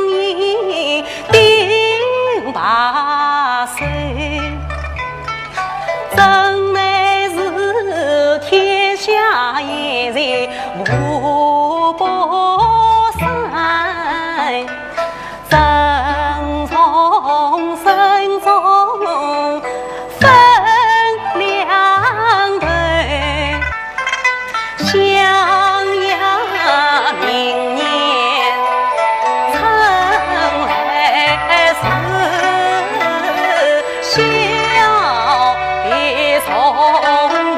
依定白首，真乃是天下一人无不散。 人从生中分两头，襄阳明年春来时，小弟重逢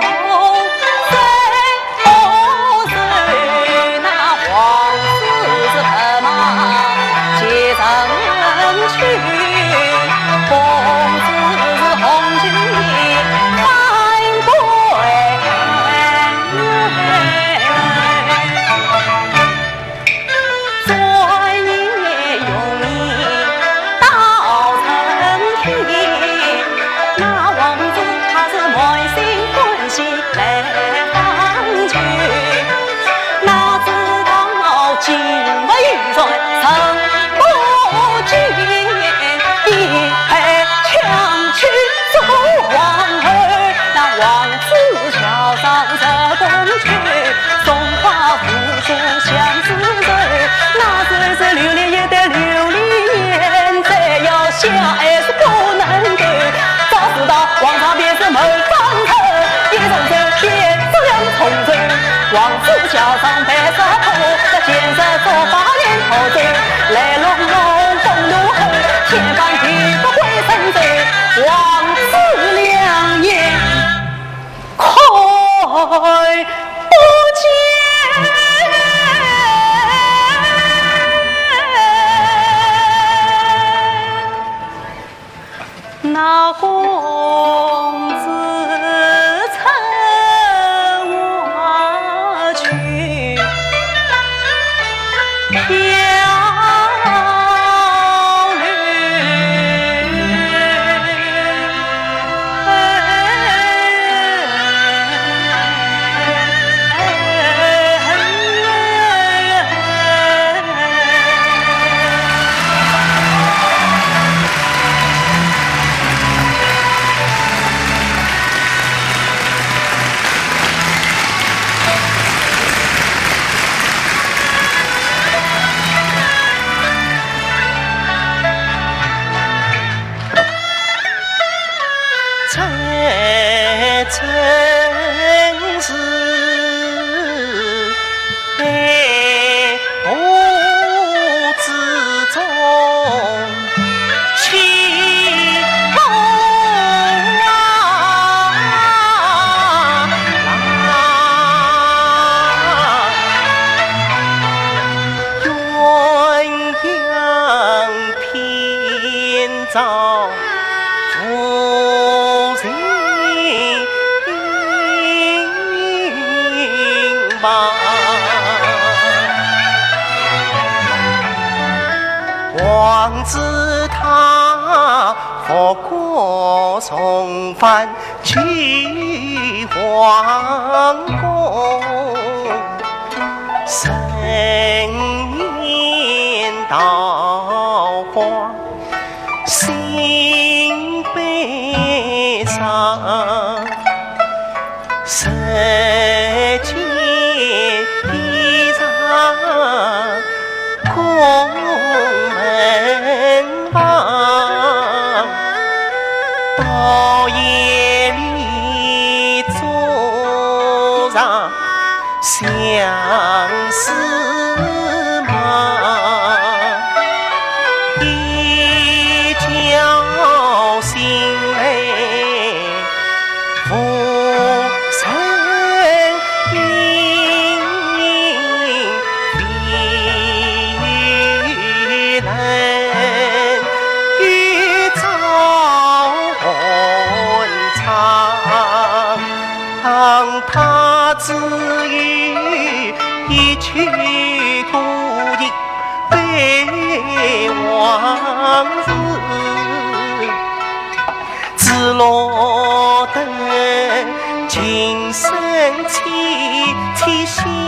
那公子乘花去，飘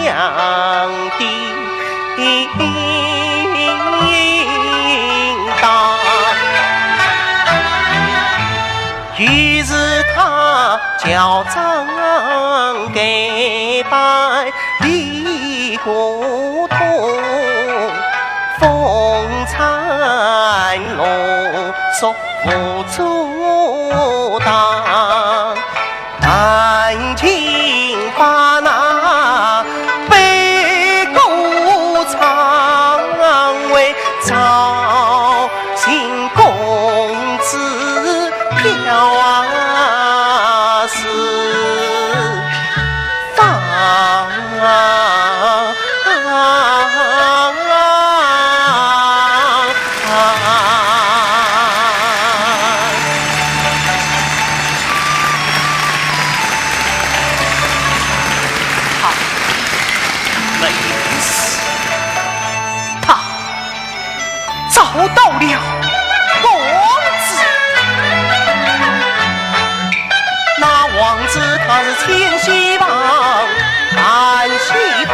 响叮当。于是他叫张改扮理古董，风餐露宿无处当。 南京把那悲歌唱，为绍兴公子标啊是放。 好，没事。他找到了公子。那王子他是千希望，万希望。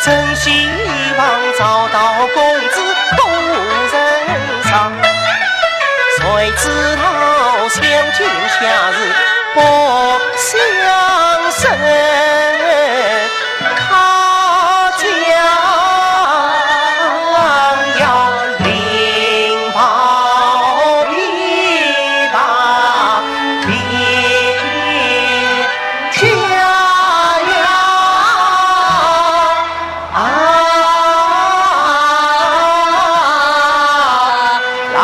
真希望找到公子多人赏，谁知道相见下日不相识，他将要另抱一把别家呀。 啊，啊。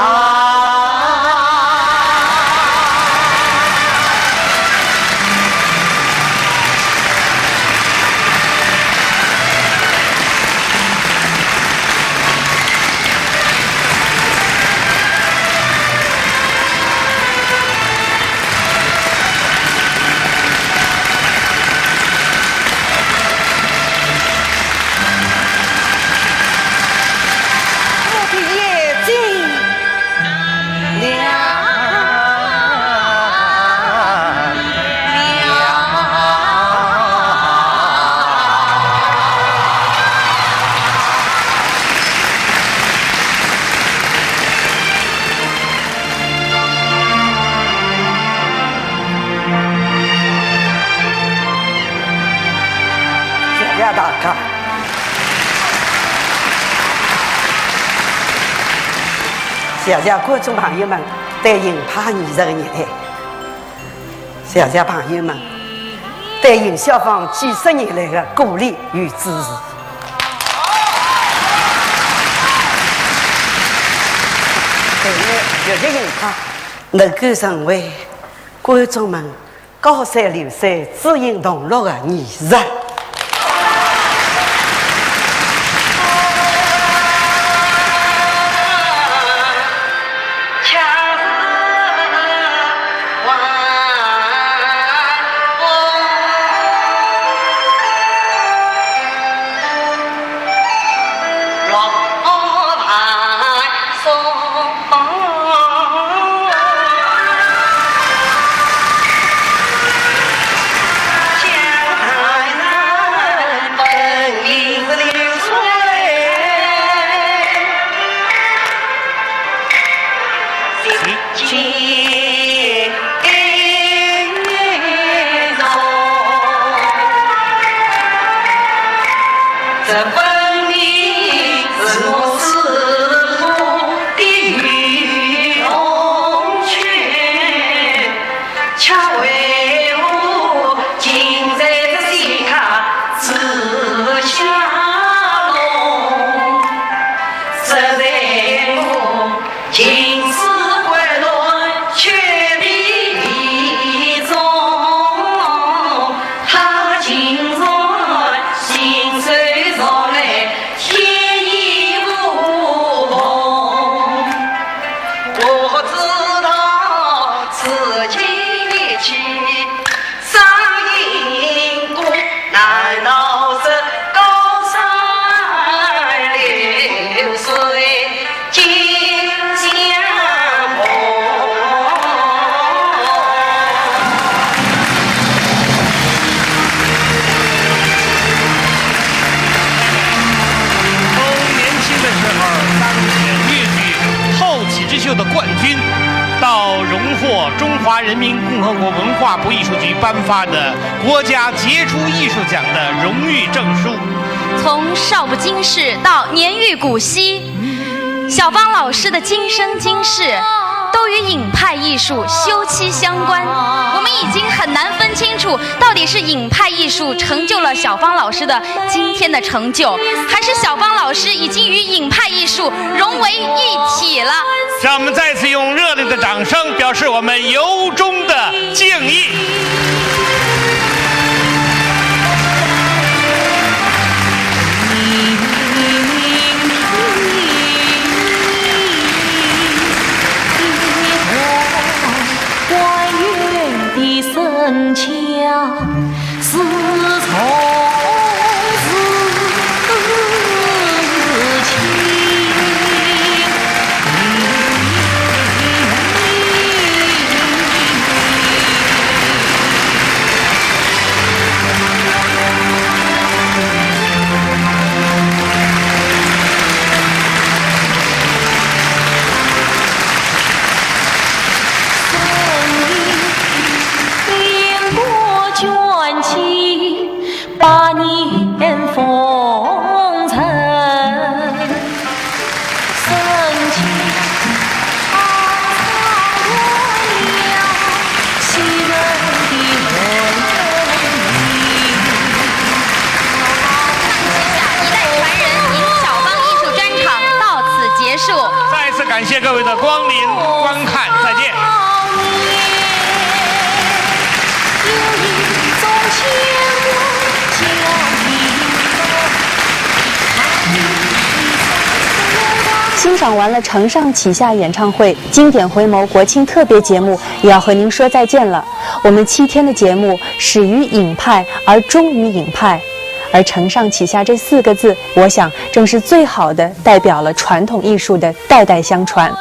我的眼睛亮亮。 谢谢大家。谢谢观众朋友们对评判艺术的热爱。谢谢朋友们对评小方几十年来的鼓励与支持。但愿越剧评判能够成为观众们 高山流水，知音同乐的艺术。这分明是我师父的女童裙，却为何竟在这西客之下弄？实在我 情思混乱，却迷意中，他竟然信手拈来，天衣无缝。我知道此情一去 伤因果，难道是高山流水尽相逢？人民共和国文化部艺术局颁发的国家杰出艺术奖的荣誉证书。从少不经事到年逾古稀，小芳老师的今生今世都与尹派艺术休戚相关。我们已经很难分清楚，到底是尹派艺术成就了小芳老师的今天的成就，还是小芳老师已经与尹派艺术融为一体了。让我们再次用热烈的掌声表示我们由衷的敬意。一代传人，小芳艺术专场到此结束。再次感谢各位的光临观看，再见。欣赏完了承上启下演唱会经典回眸国庆特别节目，也要和您说再见了。我们七天的节目始于尹派，而终于尹派。而承上启下这四个字，我想正是最好的代表了传统艺术的代代相传。